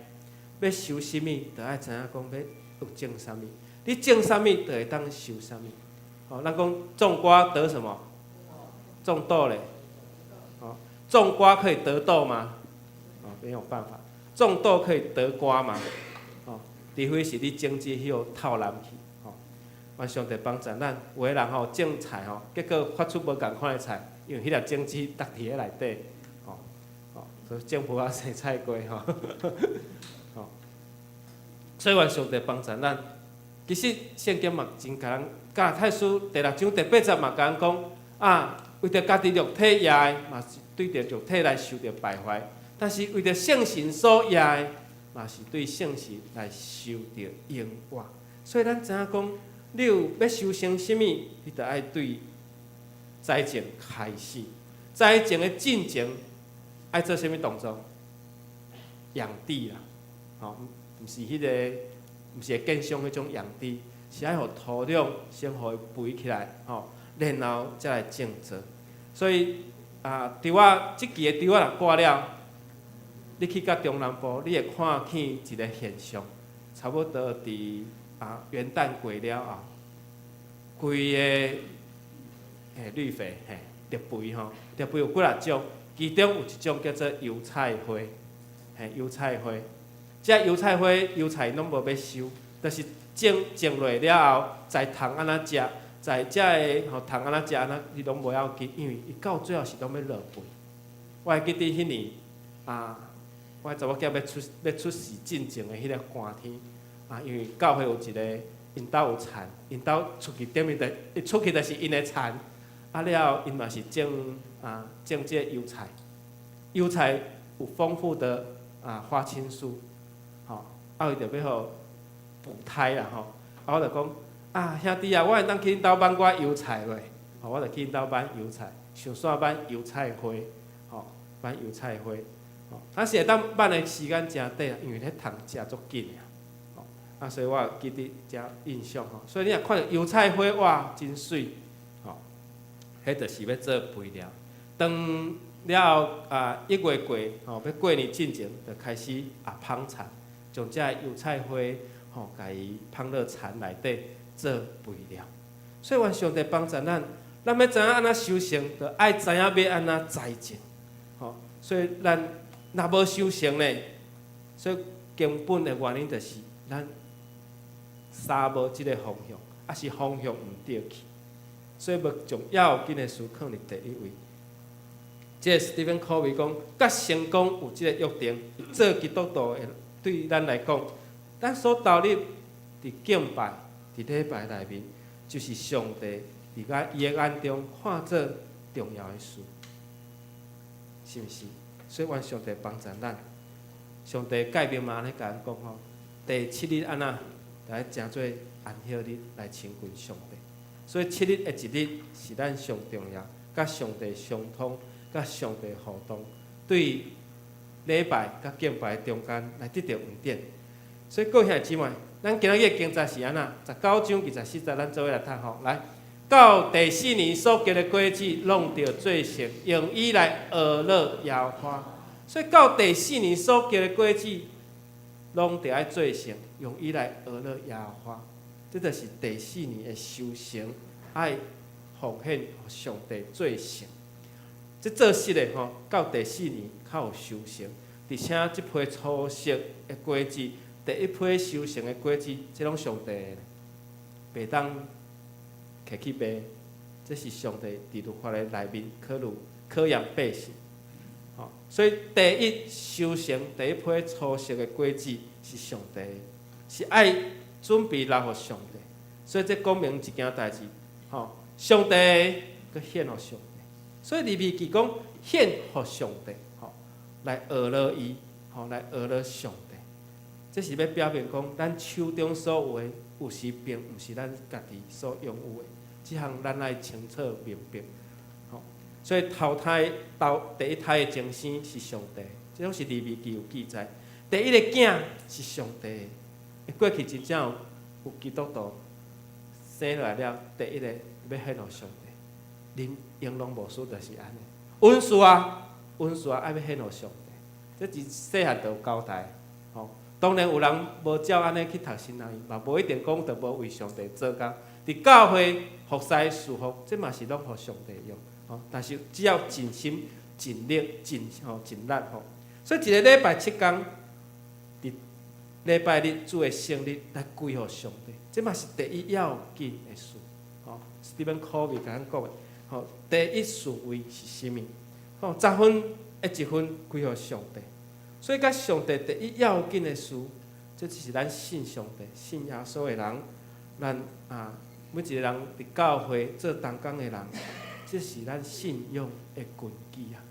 欲收啥物，就愛知影講欲有種啥物。你種啥物，就會當收啥物。吼，咱講種瓜得什麼？種豆咧。哦，種瓜可以得豆嗎？哦，沒有辦法。種豆可以得瓜嗎？哦，除非是你種子彼號透藍去。吼，願上帝幫助咱。有的人吼種菜吼，結果發出無仝款的菜，因為彼粒種子落佇彼內底。吼，吼，所以種匏仔生菜瓜吼。吼，所以願上帝幫助咱。其實聖經嘛真共咱，加拉太書第六章第八節嘛共咱講啊，為著家己肉體業的，嘛是對著肉體來受著敗壞；但是為著聖神所業的，嘛是對聖神來受著永活。所以咱知影講，你有欲收成啥物，你著愛對栽種開始。栽種的進前愛做啥物動作？養地啦，吼，毋是彼个。毋是會建商彼種養地，是愛予土壤先予伊肥起來，吼，然後才來種植。所以啊，稻仔這季的稻仔若割了，你去到中南部，你會看見一个現象，差不多佇啊元旦過了後，規个綠肥嘿，綠肥吼，綠肥有幾若種，其中有一種叫做油菜花，嘿，油菜花。這油菜花、油菜攏無欲收，就是種種落了後，在蟲按怎食，在這个吼蟲按怎食按怎，伊攏無要緊，因為伊到最後是攏欲落肥。我會記得彼年啊，我查某囝欲出世進前的彼个寒天，啊，因為教會有一个𪜶兜有田，𪜶兜出去頂面就伊出去就是𪜶的田，啊了後𪜶嘛是種啊種這个油菜，油菜有豐富的啊花青素。吼，啊，伊就欲予補胎啦吼，啊，我就講，啊，兄弟啊，我會當去恁兜挽寡油菜袂？吼，我就去𪜶兜挽油菜，上煞挽油菜花，吼，挽油菜花，吼，啊是會當挽的時間誠短，因為彼蟲食足緊的，吼，啊，所以我記得誠印象吼，所以你若看著油菜花哇，真媠，吼，彼就是欲做肥料。當了後啊，1月過吼，欲過年進前，就開始啊芳田。將這个油菜花吼，共伊芳落田內底做肥料。所以願上帝幫助咱，咱欲知影按怎收成，就愛知影欲按怎栽種。吼，所以咱若無收成呢，所以根本的原因就是咱捎無這个方向，抑是方向毋對去。所以欲將要緊的事囥佇第一位。這个史蒂芬·科維講，佮成功有這个約定，做基督徒的。對咱來講，咱所投入佇敬拜、佇禮拜內面，就是上帝佇咱伊的眼中看做重要的事。是毋是？所以願上帝幫助咱。上帝誡命嘛按呢共咱講吼，第七日按怎？來成做安息日來親近上帝。所以七日的一日是咱上重要，佮上帝相通，佮上帝互動，對禮拜佮敬拜中間來得著恩典。所以各位兄弟姊妹，咱今仔日的經節是按怎？19章24節，咱做伙來讀吼。來，到第四年所結的果子，攏著做聖，用伊來呵咾耶和華。所以到第四年所結的果子，攏著愛做聖，用伊來呵咾耶和華。這就是第四年的收成，愛奉獻予上帝做聖。這做實的吼，到第四年較有收成，而且這批初熟的果子，第一批收成的果子，這攏上帝的，袂當摕去賣。這是上帝佇律法的內面考慮考驗百姓。吼，所以第一收成第一批初熟的果子是上帝的，是愛準備留予上帝。所以這講明一件代誌，吼，上帝閣獻予上帝。所以利未記講獻予上帝，吼，來呵咾伊，吼，來呵咾上帝。這是欲表明講，咱手中所有的，有時並毋是咱家己所擁有的。這項咱愛清楚明白，吼。所以頭胎頭第一胎的降生是上帝，這攏是利未記有記載。第一個囝是上帝的，過去真正有有基督徒生落來了，第一個欲獻予上帝。林英龍牧師就是按呢。阮師啊，阮師啊，愛欲獻予上帝，這自細漢就有交代，吼。當然有人無照按呢去讀神學院，嘛無一定講就無為上帝做工。佇教會服侍侍奉，這嘛是攏予上帝用，吼。但是只要盡心、盡力、盡吼盡力吼。所以一个禮拜七工，佇禮拜日主的聖日來歸予上帝，這嘛是第一要緊的事，吼。史蒂芬科維共咱講的，吼，第一順位是啥物？吼，十分的一分歸予上帝。所以，佮上帝第一要緊的事，這就是咱信上帝、信耶穌的人，咱啊每一個人佇教會做同工的人，這是咱信仰的根基啊！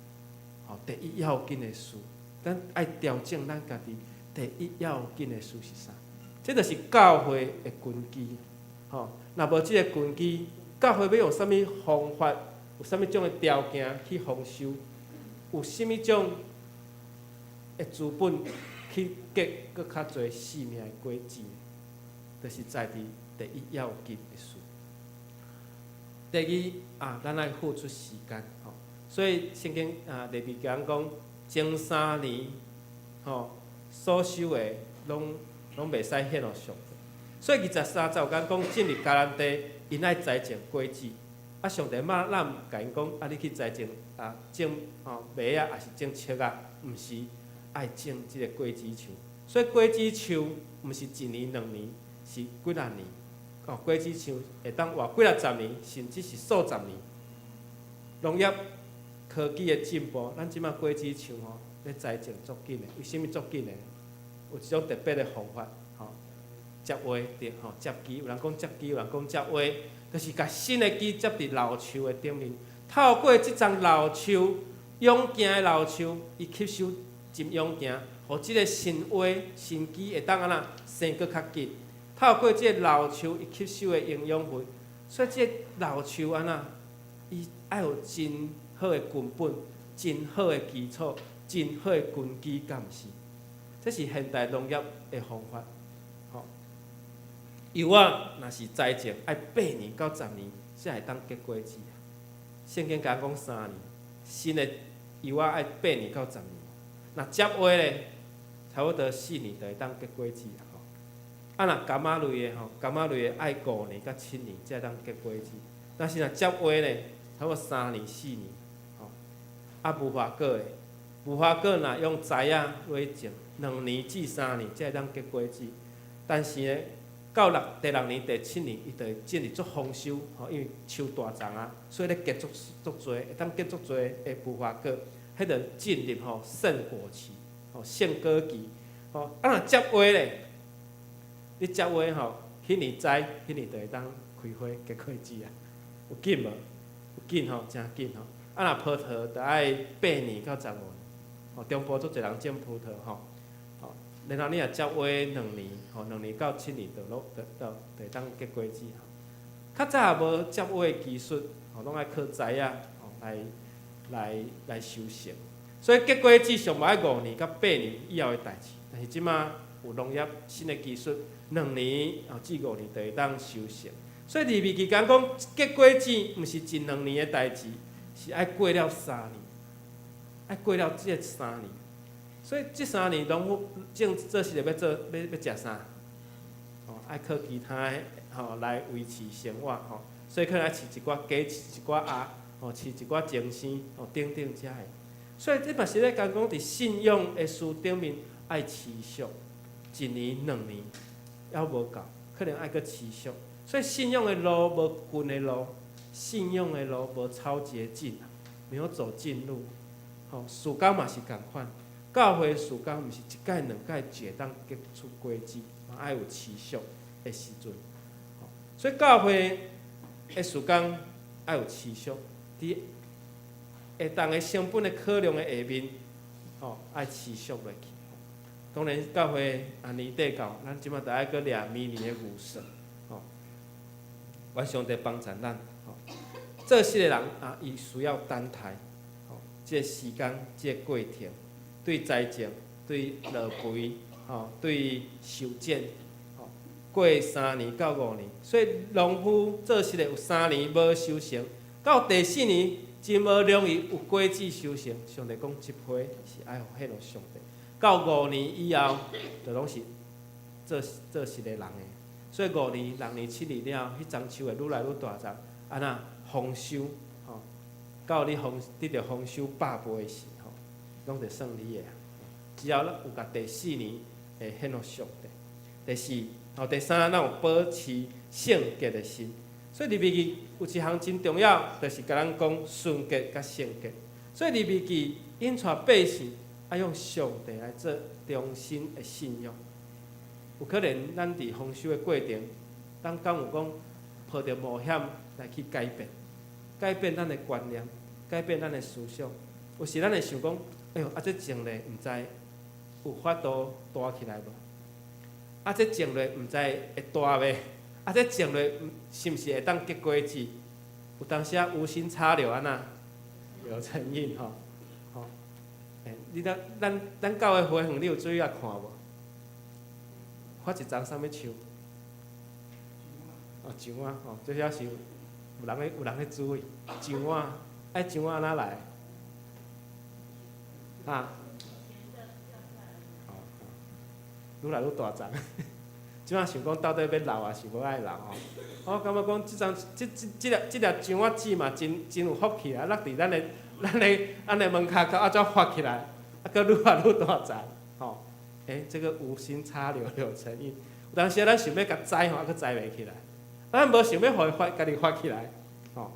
吼，第一要緊的事，咱愛調整咱家己第一要緊的事是啥？這就是教會的根基。吼，若無這个根基，教會欲用啥物方法，有啥物種的條件去豐收？有啥物種的資本去結閣較濟性命的果子？就是在佇第一要緊的事。第二啊，咱愛付出時間，吼。所以聖經啊，利未記講，前三年吼所收的，攏攏袂使獻予上帝。所以23節有講，進入迦南地，𪜶愛栽種果子。啊，上帝嘛，咱毋共𪜶講，啊，你去栽種啊，種吼麥仔，抑是種粟仔，毋是愛種這个果子樹。所以果子樹毋是一年兩年，是幾若年。哦，果子樹會當活幾若十年，甚至是數十年。農業科技的進步，咱這馬果子樹吼咧栽種足緊的。為啥物足緊的？有一種特別的方法，吼，接花對吼，接枝，有人講接枝，有人講接花，就是共新的枝接佇老樹的頂面，透過這叢老樹勇健的老樹，伊吸收真勇健，予這个新花新枝會當按怎生閣較緊。透過這个老樹伊吸收的營養分，所以這个老樹按怎，伊愛有真好的根本，真好的基礎，真好的根基，敢毋是？這是現代農業的方法。吼，柚仔若是栽種，愛8年到10年才會當結果子。聖經共講三年，新的柚仔愛八年到十年。若接花咧，差不多4年就會當結果子啊。啊，若柑仔類的吼，柑仔類的愛5年到7年才會當結果子。但是若接花咧，差不多三年四年，吼。啊，無花果的，無花果若用栽仔落種，2年至3年才會當結果子。但是呢，到六第六年、第七年，伊就會進入足豐收，吼，因為樹大叢啊，所以咧結足足濟，會當結足濟的無花果，彼就進入吼盛果期，吼盛果期，吼。啊，若接花咧，你接花吼，彼年栽，彼年就會當開花結果子啊，有緊無？有緊吼，誠緊吼。啊，啊，若葡萄著愛8年到15年，吼，中部足濟人種葡萄吼，吼，然後你若接挖兩年，吼，2年到7年就攏就就就會當結果子。較早也無接挖的技術，吼，攏愛靠栽仔，吼，來收成。所以結果子上無愛5年到8年以後的代誌，但是這馬有農業新的技術，2年至5年就會當收成。所以利未記講結果子毋是一兩年的代誌，是愛過了三年，愛過了這三年。所以這三年農夫種做事要做欲欲食啥？吼，愛靠其他的吼來維持生活吼，所以可能愛飼一寡雞、飼一寡鴨，吼，飼一寡精生，吼，等等遮的。所以這嘛是咧講講佇信仰的事頂面愛持續一年、兩年猶無夠，可能愛閣持續。所以信仰的路無近的路，信仰的路無抄捷徑，沒有走近路。吼，事工嘛是仝款，教會事工毋是一擺兩擺就會當結出果子，嘛愛有持續的時陣。所以教會的事工愛有持續，佇會當的成本的考量的下面，吼，愛持續落去。當然，教會啊年底到，咱這馬著愛閣掠明年的預算，吼。願上帝幫助咱，吼。做事的人啊，伊需要等待，吼，這個時間，這個過程，對栽種、對落肥，吼，對修剪，吼，過3年到5年，所以農夫做事的有三年無收成，到第四年真無容易有果子收成。上帝講，這批是愛予彼落上帝。到五年以後，就攏是做做事的人的。所以五年、六年、7年了後，彼欉樹會愈來愈大欉，按怎豐收吼？到你豐得著豐收百倍的時吼，攏就算你的。只要咱有共第四年會獻予上帝。第四，吼，第三，咱有保持聖潔的心。所以利未記有一項真重要，就是共咱講純潔佮聖潔。所以利未記引帶百姓愛用上帝來做中心的信仰。有可能咱佇豐收的過程，咱敢有講抱著冒險來去改變，改變咱的觀念，改變咱的思想。有時咱會想講，哎喲，啊這種咧，毋知有法度大起來無？啊這種咧，毋知會大袂？啊這種咧，是毋是會當結果子？有當時啊，無心插柳按怎？柳成蔭吼，吼，欸，你咱咱咱教會花園，你有注意來看無？發一叢啥物樹？哦，樹仔吼，這遐是有人咧注意樹仔，愛樹仔按怎來？啊？哦，愈來愈大叢，這馬想講到底欲留抑是無愛留吼？我感覺講這欉這這這粒這粒樹仔籽嘛，真真有福氣啊！落佇咱的門跤口，啊怎發起來，啊，閣愈來愈大叢，吼！欸，這個無心插柳柳成蔭，有當時咱想欲共栽吼，啊，閣栽袂起來，咱無想欲予伊發，家己發起來，吼，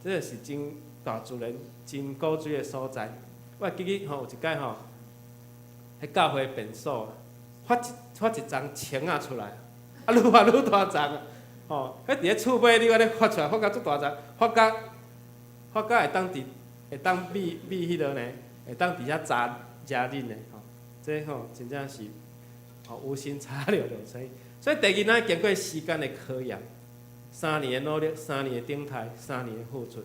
這個是真大自然真古錐的所在。我會記得吼，有一擺吼，彼教會便所發一叢青仔出來，啊，愈發愈大叢啊，吼，彼佇咧厝尾你按呢發出來，發甲足大叢，發甲會當覕覕彼落呢，會當佇遐紮食恁的吼，這吼真正是吼無心插柳柳成蔭。所以第二，咱經過時間的考驗，三年的努力，三年的等待，三年的付出，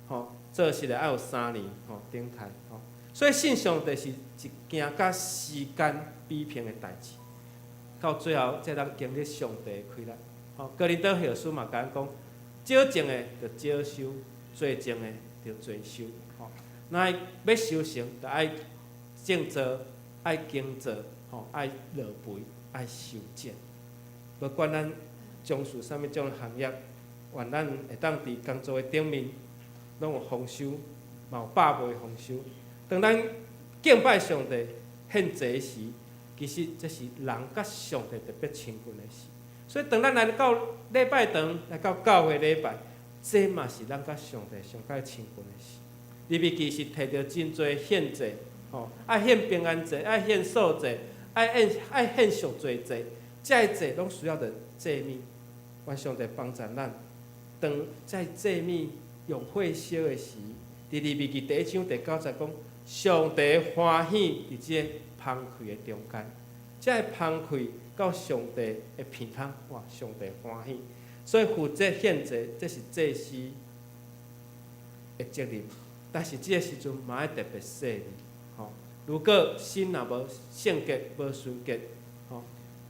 吼，做事的愛有三年吼等待吼。所以信上帝是一件佮時間比拼的代誌，到最後才當經歷上帝的氣力。吼，哥林多後書嘛共咱講，少種的就少收，濟種的就濟收。吼，咱欲收成，就愛種植，愛耕作，吼，愛落肥，愛修剪。不管咱從事啥物種行業，願咱會當佇工作的頂面，攏有豐收，嘛有百倍豐收。當咱敬拜上帝獻祭時，其實這是人佮上帝特別親近的時。所以當咱來到禮拜堂，來到教會禮拜，這嘛是咱佮上帝上較親近的時。利未記是提著真濟獻祭，吼，愛獻平安祭，愛獻素祭，愛獻贖罪祭，這個祭攏需要著祭物。願上帝幫助咱，當這祭物用火燒的時，佇佇利未記第一章第九節講，上帝歡喜佇這個芳氣的中間，這个芳氣到上帝的鼻孔，哇！上帝歡喜，所以負責獻祭，這是祭司的責任。但是這个時陣嘛愛特別細膩，吼。如果心若無聖潔、無純潔，吼，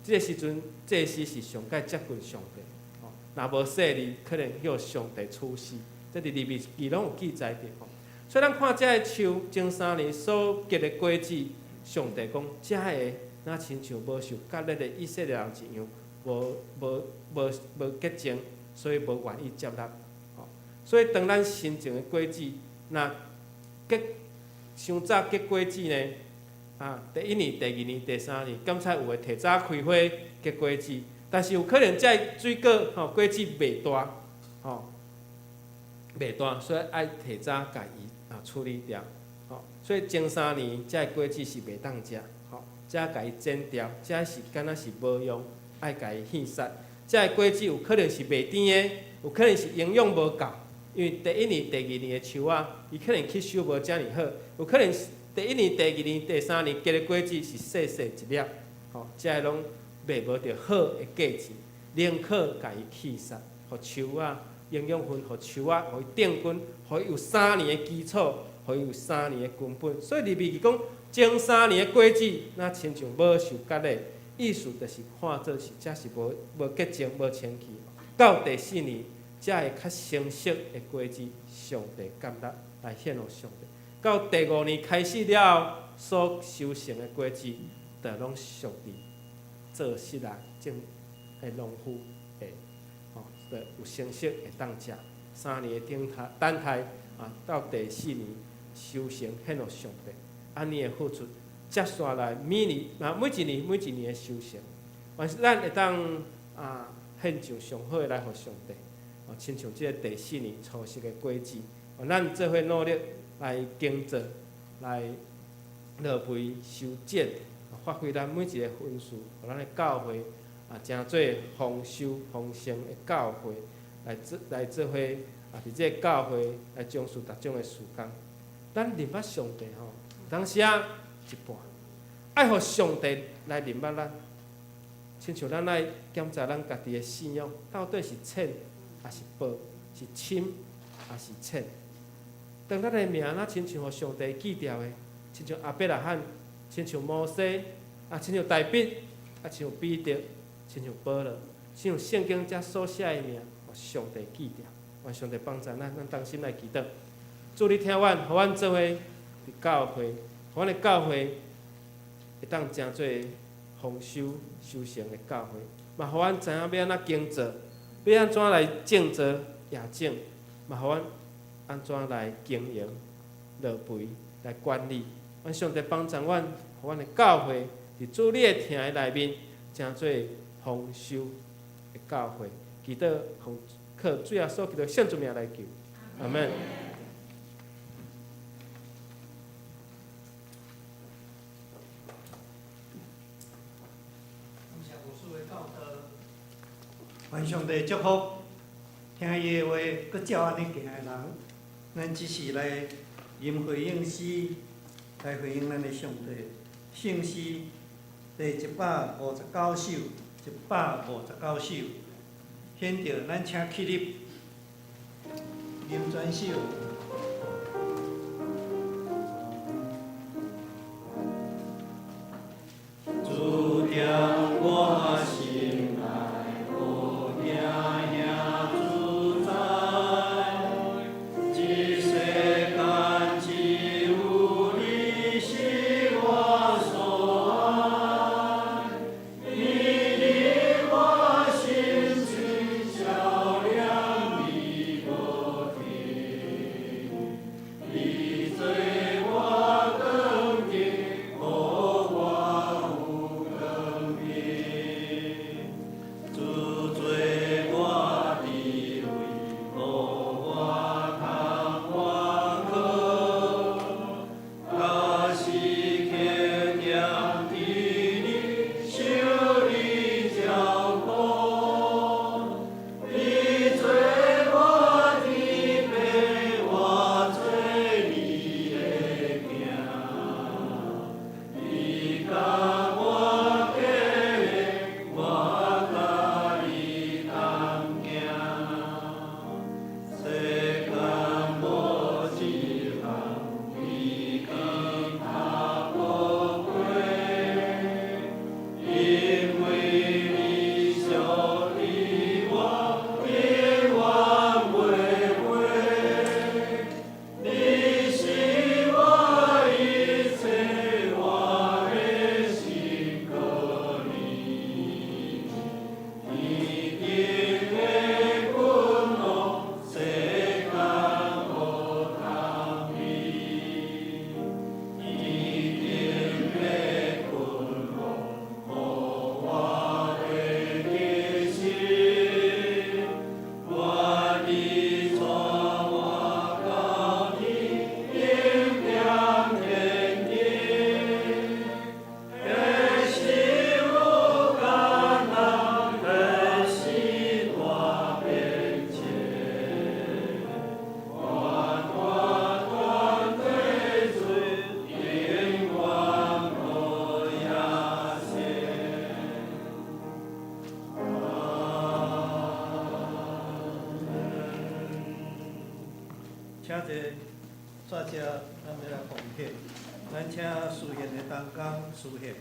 這个時陣祭司是上蓋接近上帝，吼。若無細膩，可能予上帝處死。這佇利未記攏有記載著，吼。所以咱看這个樹前三年所結的果子，上帝講這个若親像無受割禮的以色列人一樣，無無無無潔淨，所以無願意接納。吼，所以當咱新種的果子，若結傷早結果子呢？啊，第一年、第二年、第三年，敢才有的提早開花結果子，但是有可能這水果吼果子袂大，吼袂大，所以愛提早共伊啊處理掉。吼，所以前三年這果子是袂當食，吼，才共伊剪掉，這是敢若是無用，愛共伊獻殺。這果子有可能是袂甜的，有可能是營養無夠。因為第一年、第二年的樹仔，伊可能吸收無遮爾好，有可能第一年、第二年、第三年結的果子是細細一粒，吼，這個攏賣無著好的價錢，寧可共伊棄殺，予樹仔營養分，予樹仔，予伊定根，予伊有三年的基礎，予伊有三年的根本。所以利未記講，前三年的果子，若親像無受割禮，意思就是看做是這是無無潔淨、無清氣。到第四年，才會較成熟的果子，上帝接納來獻予上帝。到第五年開始了後，所收成的果子，就攏屬佇做穡人種的農夫的，吼，就有成熟會當食。三年的等待，等待啊，到第四年收成獻予上帝，按呢的付出，接續來每年啊，每一年每一年的收成，還是咱會當啊獻上上好的來予上帝。哦，親像這個第四年初熟的果子，哦，咱做伙努力來耕作，來落肥修剪，發揮咱每一个分數，予咱的教會啊，成做豐收豐盛的教會，來做來做伙啊，佇這个教會來從事逐種的事工。咱認捌上帝吼，當時啊一半，愛予上帝來認捌咱，親像咱愛檢查咱家己的信仰到底是淺抑是薄，是深抑是淺。當咱的名若親像予上帝記著的，親像亞伯拉罕，親像摩西，啊，親像大衛，啊，親像彼得，親像保羅，親像聖經遮所寫的名，予上帝記著。願上帝幫助咱，咱同心來祈禱。主你聽阮，予阮做伙佇教會，予阮的教會會當成做豐收收成的教會，嘛予阮知影欲按怎耕作，欲按怎來種植野種，嘛予阮按怎來經營、落肥、來管理。願上帝幫助阮，予阮的教會佇主你的疼的內面，成做豐收的教會。祈禱奉靠主耶穌基督聖名來求，阿門。感謝牧師的教導，願上帝祝福，聽伊的話，閣照按呢行的人，咱只是來吟回應詩，來回應咱的上帝。聖詩第159首，159首，現著咱請起立，吟全首。主踮我心內，無驚遐自在，這世間只有你是我所愛，你令我心情照亮美無停。請坐，煞接咱欲來奉獻，咱請司獻的同工司獻。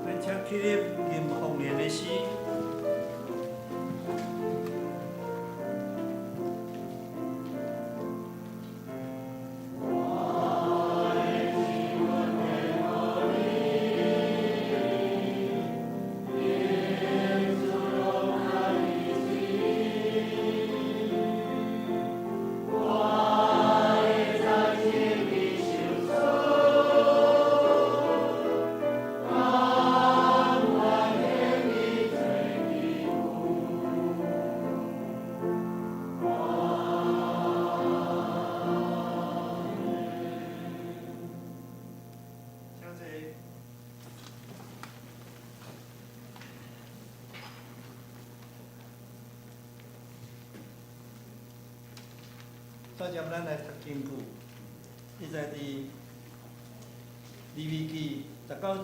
咱請起立吟奉獻的詩。請坐。煞接咱來讀經句，伊在佇利未記十九章24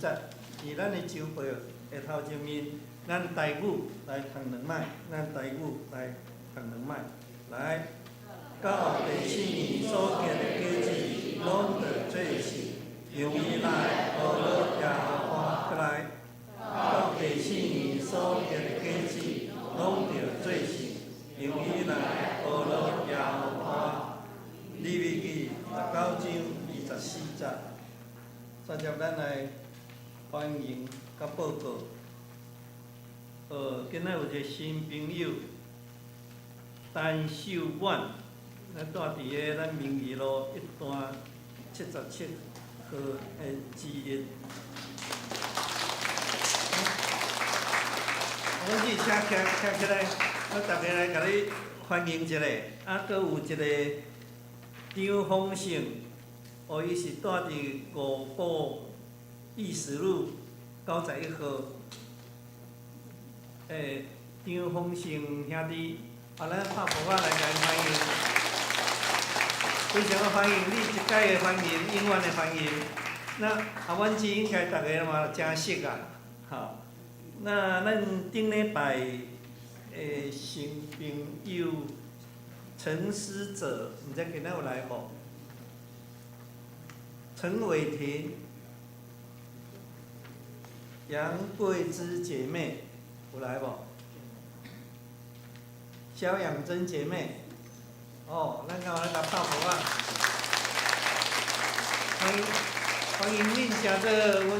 節，佇咱的周報的頭前面，咱台語來讀兩擺，咱台語來讀兩擺，來，到第四年所結的果子，攏著做聖，讓伊來學樂耶和華。閣來，到第四年所結的果子，攏著做聖，讓伊來學樂耶和華。利未記十九章24節，煞接咱來歡迎佮報告。今仔有一個新朋友，陳秀婉，咱住佇个咱民義路一段77號的之一。阮姊，請徛徛起來，我逐家來共你歡迎一下。啊，閣有一個張豐盛，哦，伊是住佇五股義士路91號。張豐盛兄弟，啊，咱拍鼓仔來共伊歡迎，非常歡迎你一擺的歡迎，永遠的歡迎。那阿阮姊應該逐家嘛誠熟啊，吼。那咱頂禮拜的新朋友陳思哲，毋知今仔有來無？陳偉霆、楊桂芝姐妹有來無？蕭養珍姐妹，哦，咱敢有來共拍鼓仔？歡迎歡迎恁成做阮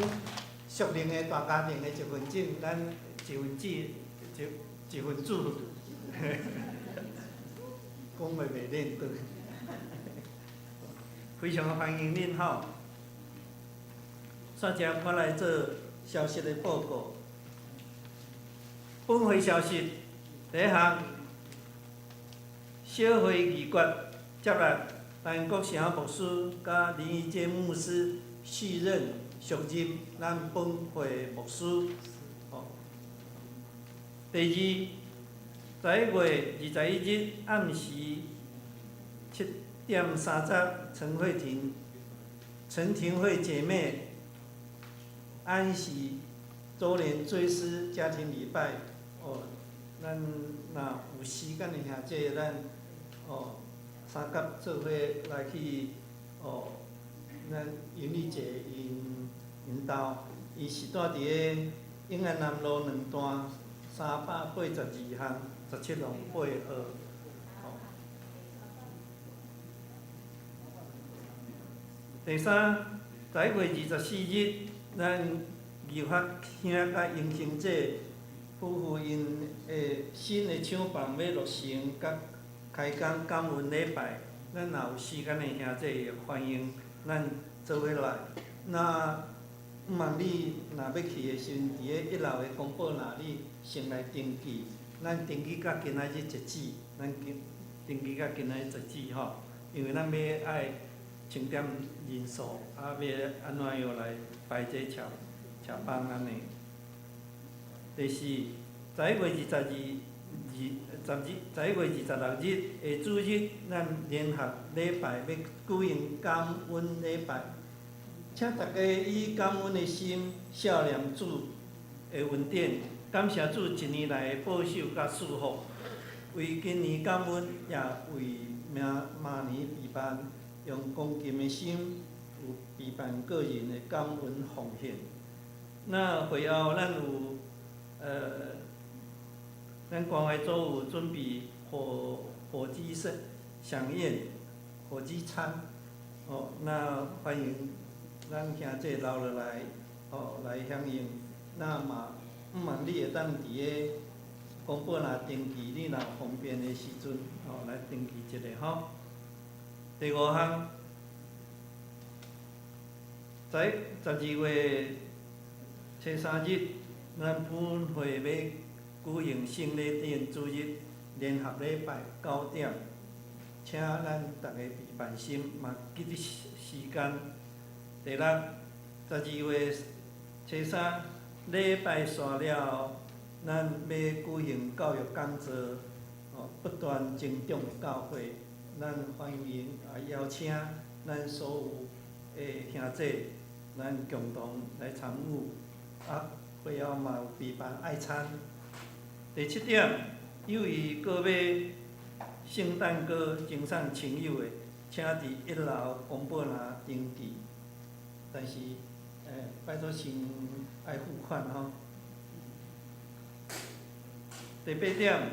屬靈的大家庭的一份子，咱一份子，一一份子，講話袂輪轉，非常歡迎恁吼。煞接我來做消息的報告。本會消息，第一項，小會議決接納陳國成牧師佮林怡堅牧師續任續任咱本會牧師。第二，11月21日暗時7點30，陳慧婷、陳婷慧姐妹安息周年追思家庭禮拜，哦，咱若有時間的兄弟，咱哦三甲做伙來去哦，咱英麗姐𪜶𪜶兜，伊是住佇个永安南路兩段382巷17弄8號。哦。第三，11月24日，咱義發兄佮英生姐夫婦𪜶的新的廠房欲落成，佮開工感恩禮拜，咱若有時間的兄弟，歡迎咱做伙來。那毋茫你若欲去的時陣，佇咧一樓的公布欄，你先來登記。咱登記到今仔日截止，咱登記到今仔日截止吼，因為咱欲愛清點人數，啊，欲按怎樣來排這車車班按呢。第四，11月22、二十日，11月26日的主日，咱聯合禮拜欲舉行感恩禮拜，請大家以感恩的心，笑念主的恩典，感謝主一年來的保守佮賜福，為今年感恩，也為明明年備辦，用恭敬的心，有備辦個人的感恩奉獻。那會後，咱有咱關懷組有準備火火雞盛饗宴、火雞餐，哦，那歡迎咱兄弟留落來，哦，來享用。那嘛，毋茫你會當佇咧公布欄登記，你若有方便的時陣，哦，來登記一下吼。第五項，在12月初三日，咱本會欲舉行聖禮殿主日聯合禮拜九點，請咱逐家備辦心，嘛記得時間。第六，12月初三禮拜煞了後，咱欲舉行教育講座，哦，不斷成長的教會，咱歡迎啊邀請咱所有的兄弟，咱共同來參與。啊，會後嘛有備辦愛餐。第七點，有意購買聖誕歌贈送親友的，請佇一樓公布欄登記。但是，拜託先愛付款吼。第八點，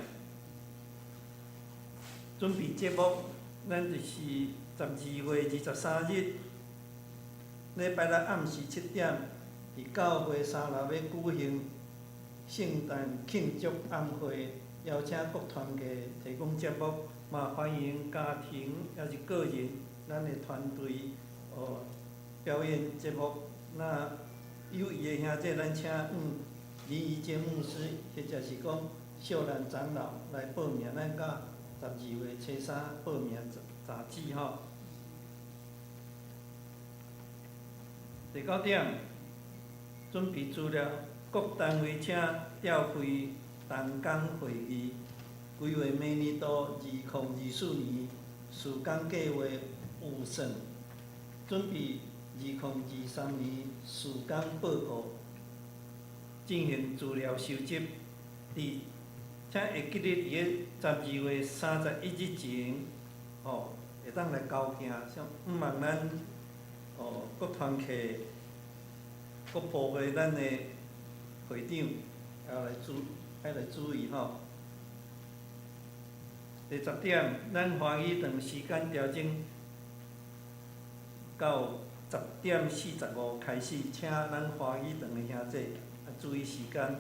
準備節目，咱就是12月23日，禮拜六暗時7點，佇教會三樓欲舉行聖誕慶祝晚會，邀請各團體提供節目，嘛歡迎家庭抑是個人，咱的團隊哦表演節目。那有意的兄弟，咱請林怡堅牧師，或者是講秀蘭長老來報名，咱到12月初三報名截止吼。第九點，準備資料，各單位請召開同工會議，規劃明年度2024年事工計劃預算，準備2023年事工報告，進行資料收集。佇請會記得佇咧12月31日前，吼，會當來交件，像毋茫咱哦各團契、各部會咱的會長，愛來注意吼。第十點，咱華語堂時間調整到10點45開始，請咱華語堂的兄弟注意時間。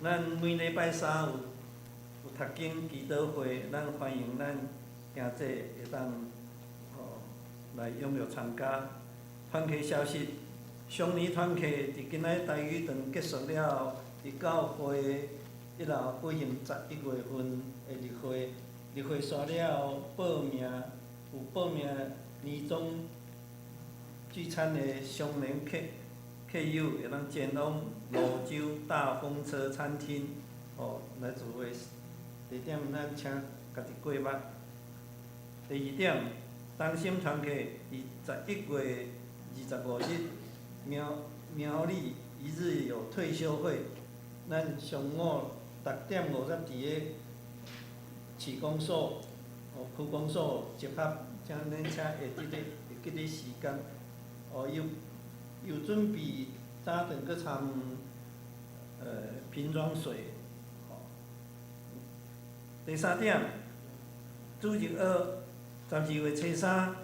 咱每禮拜三有讀經祈禱會，咱歡迎咱兄弟會當哦來踴躍參加。團契消息，雙年團契佇今仔台語堂結束了後，佇教會一樓舉行11月份的例會，例會煞了後，報名有報名年終聚餐的雙年客客友會當前往蘆洲大風車餐廳，哦來聚會。地點咱請家己過目。第二點，同心團契佇11月25日，苗苗栗一日有退修會，咱上午6點50佇咧市公所、哦區公所集合，請恁請會記得會記得時間。哦，有有準備早頓閣參瓶裝水。第三點，主日學12月初三，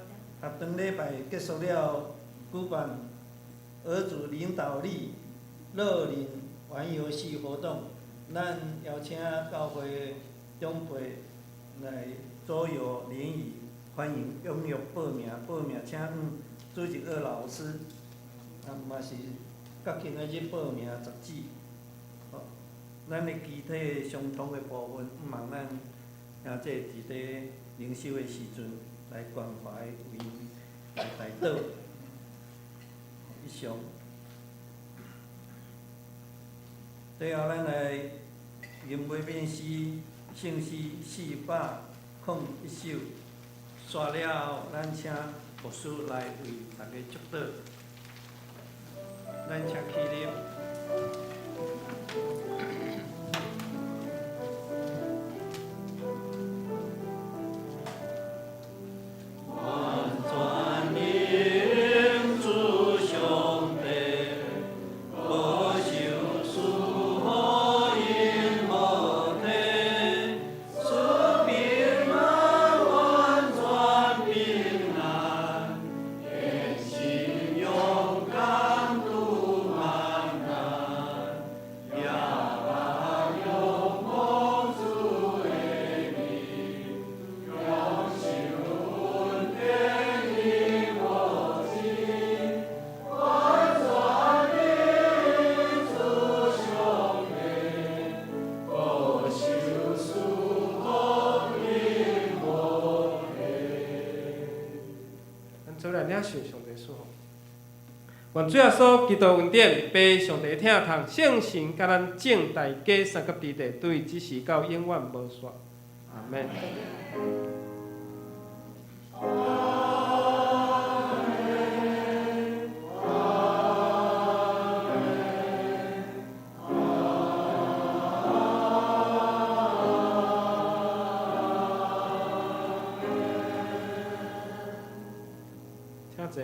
合堂禮拜結束了，舉辦兒主領導力樂齡玩遊戲活動，咱邀請教會長輩來桌遊聯誼，歡迎踴躍報名，報名請問主日學老師，啊嘛是較緊仔去報名雜誌。咱的肢體相通的部分，毋茫咱兄弟佇咧靈修的時陣來關懷為來代禱。以上。最後，咱來吟尾面詩，聖詩401首，煞了後，咱請牧師來為大家祝禱。咱請起立。領受上帝賜福。願主耶穌基督恩典、父上帝疼痛、聖神佮咱眾大家相佮佇咧，對這時到永遠無煞。阿門。請坐。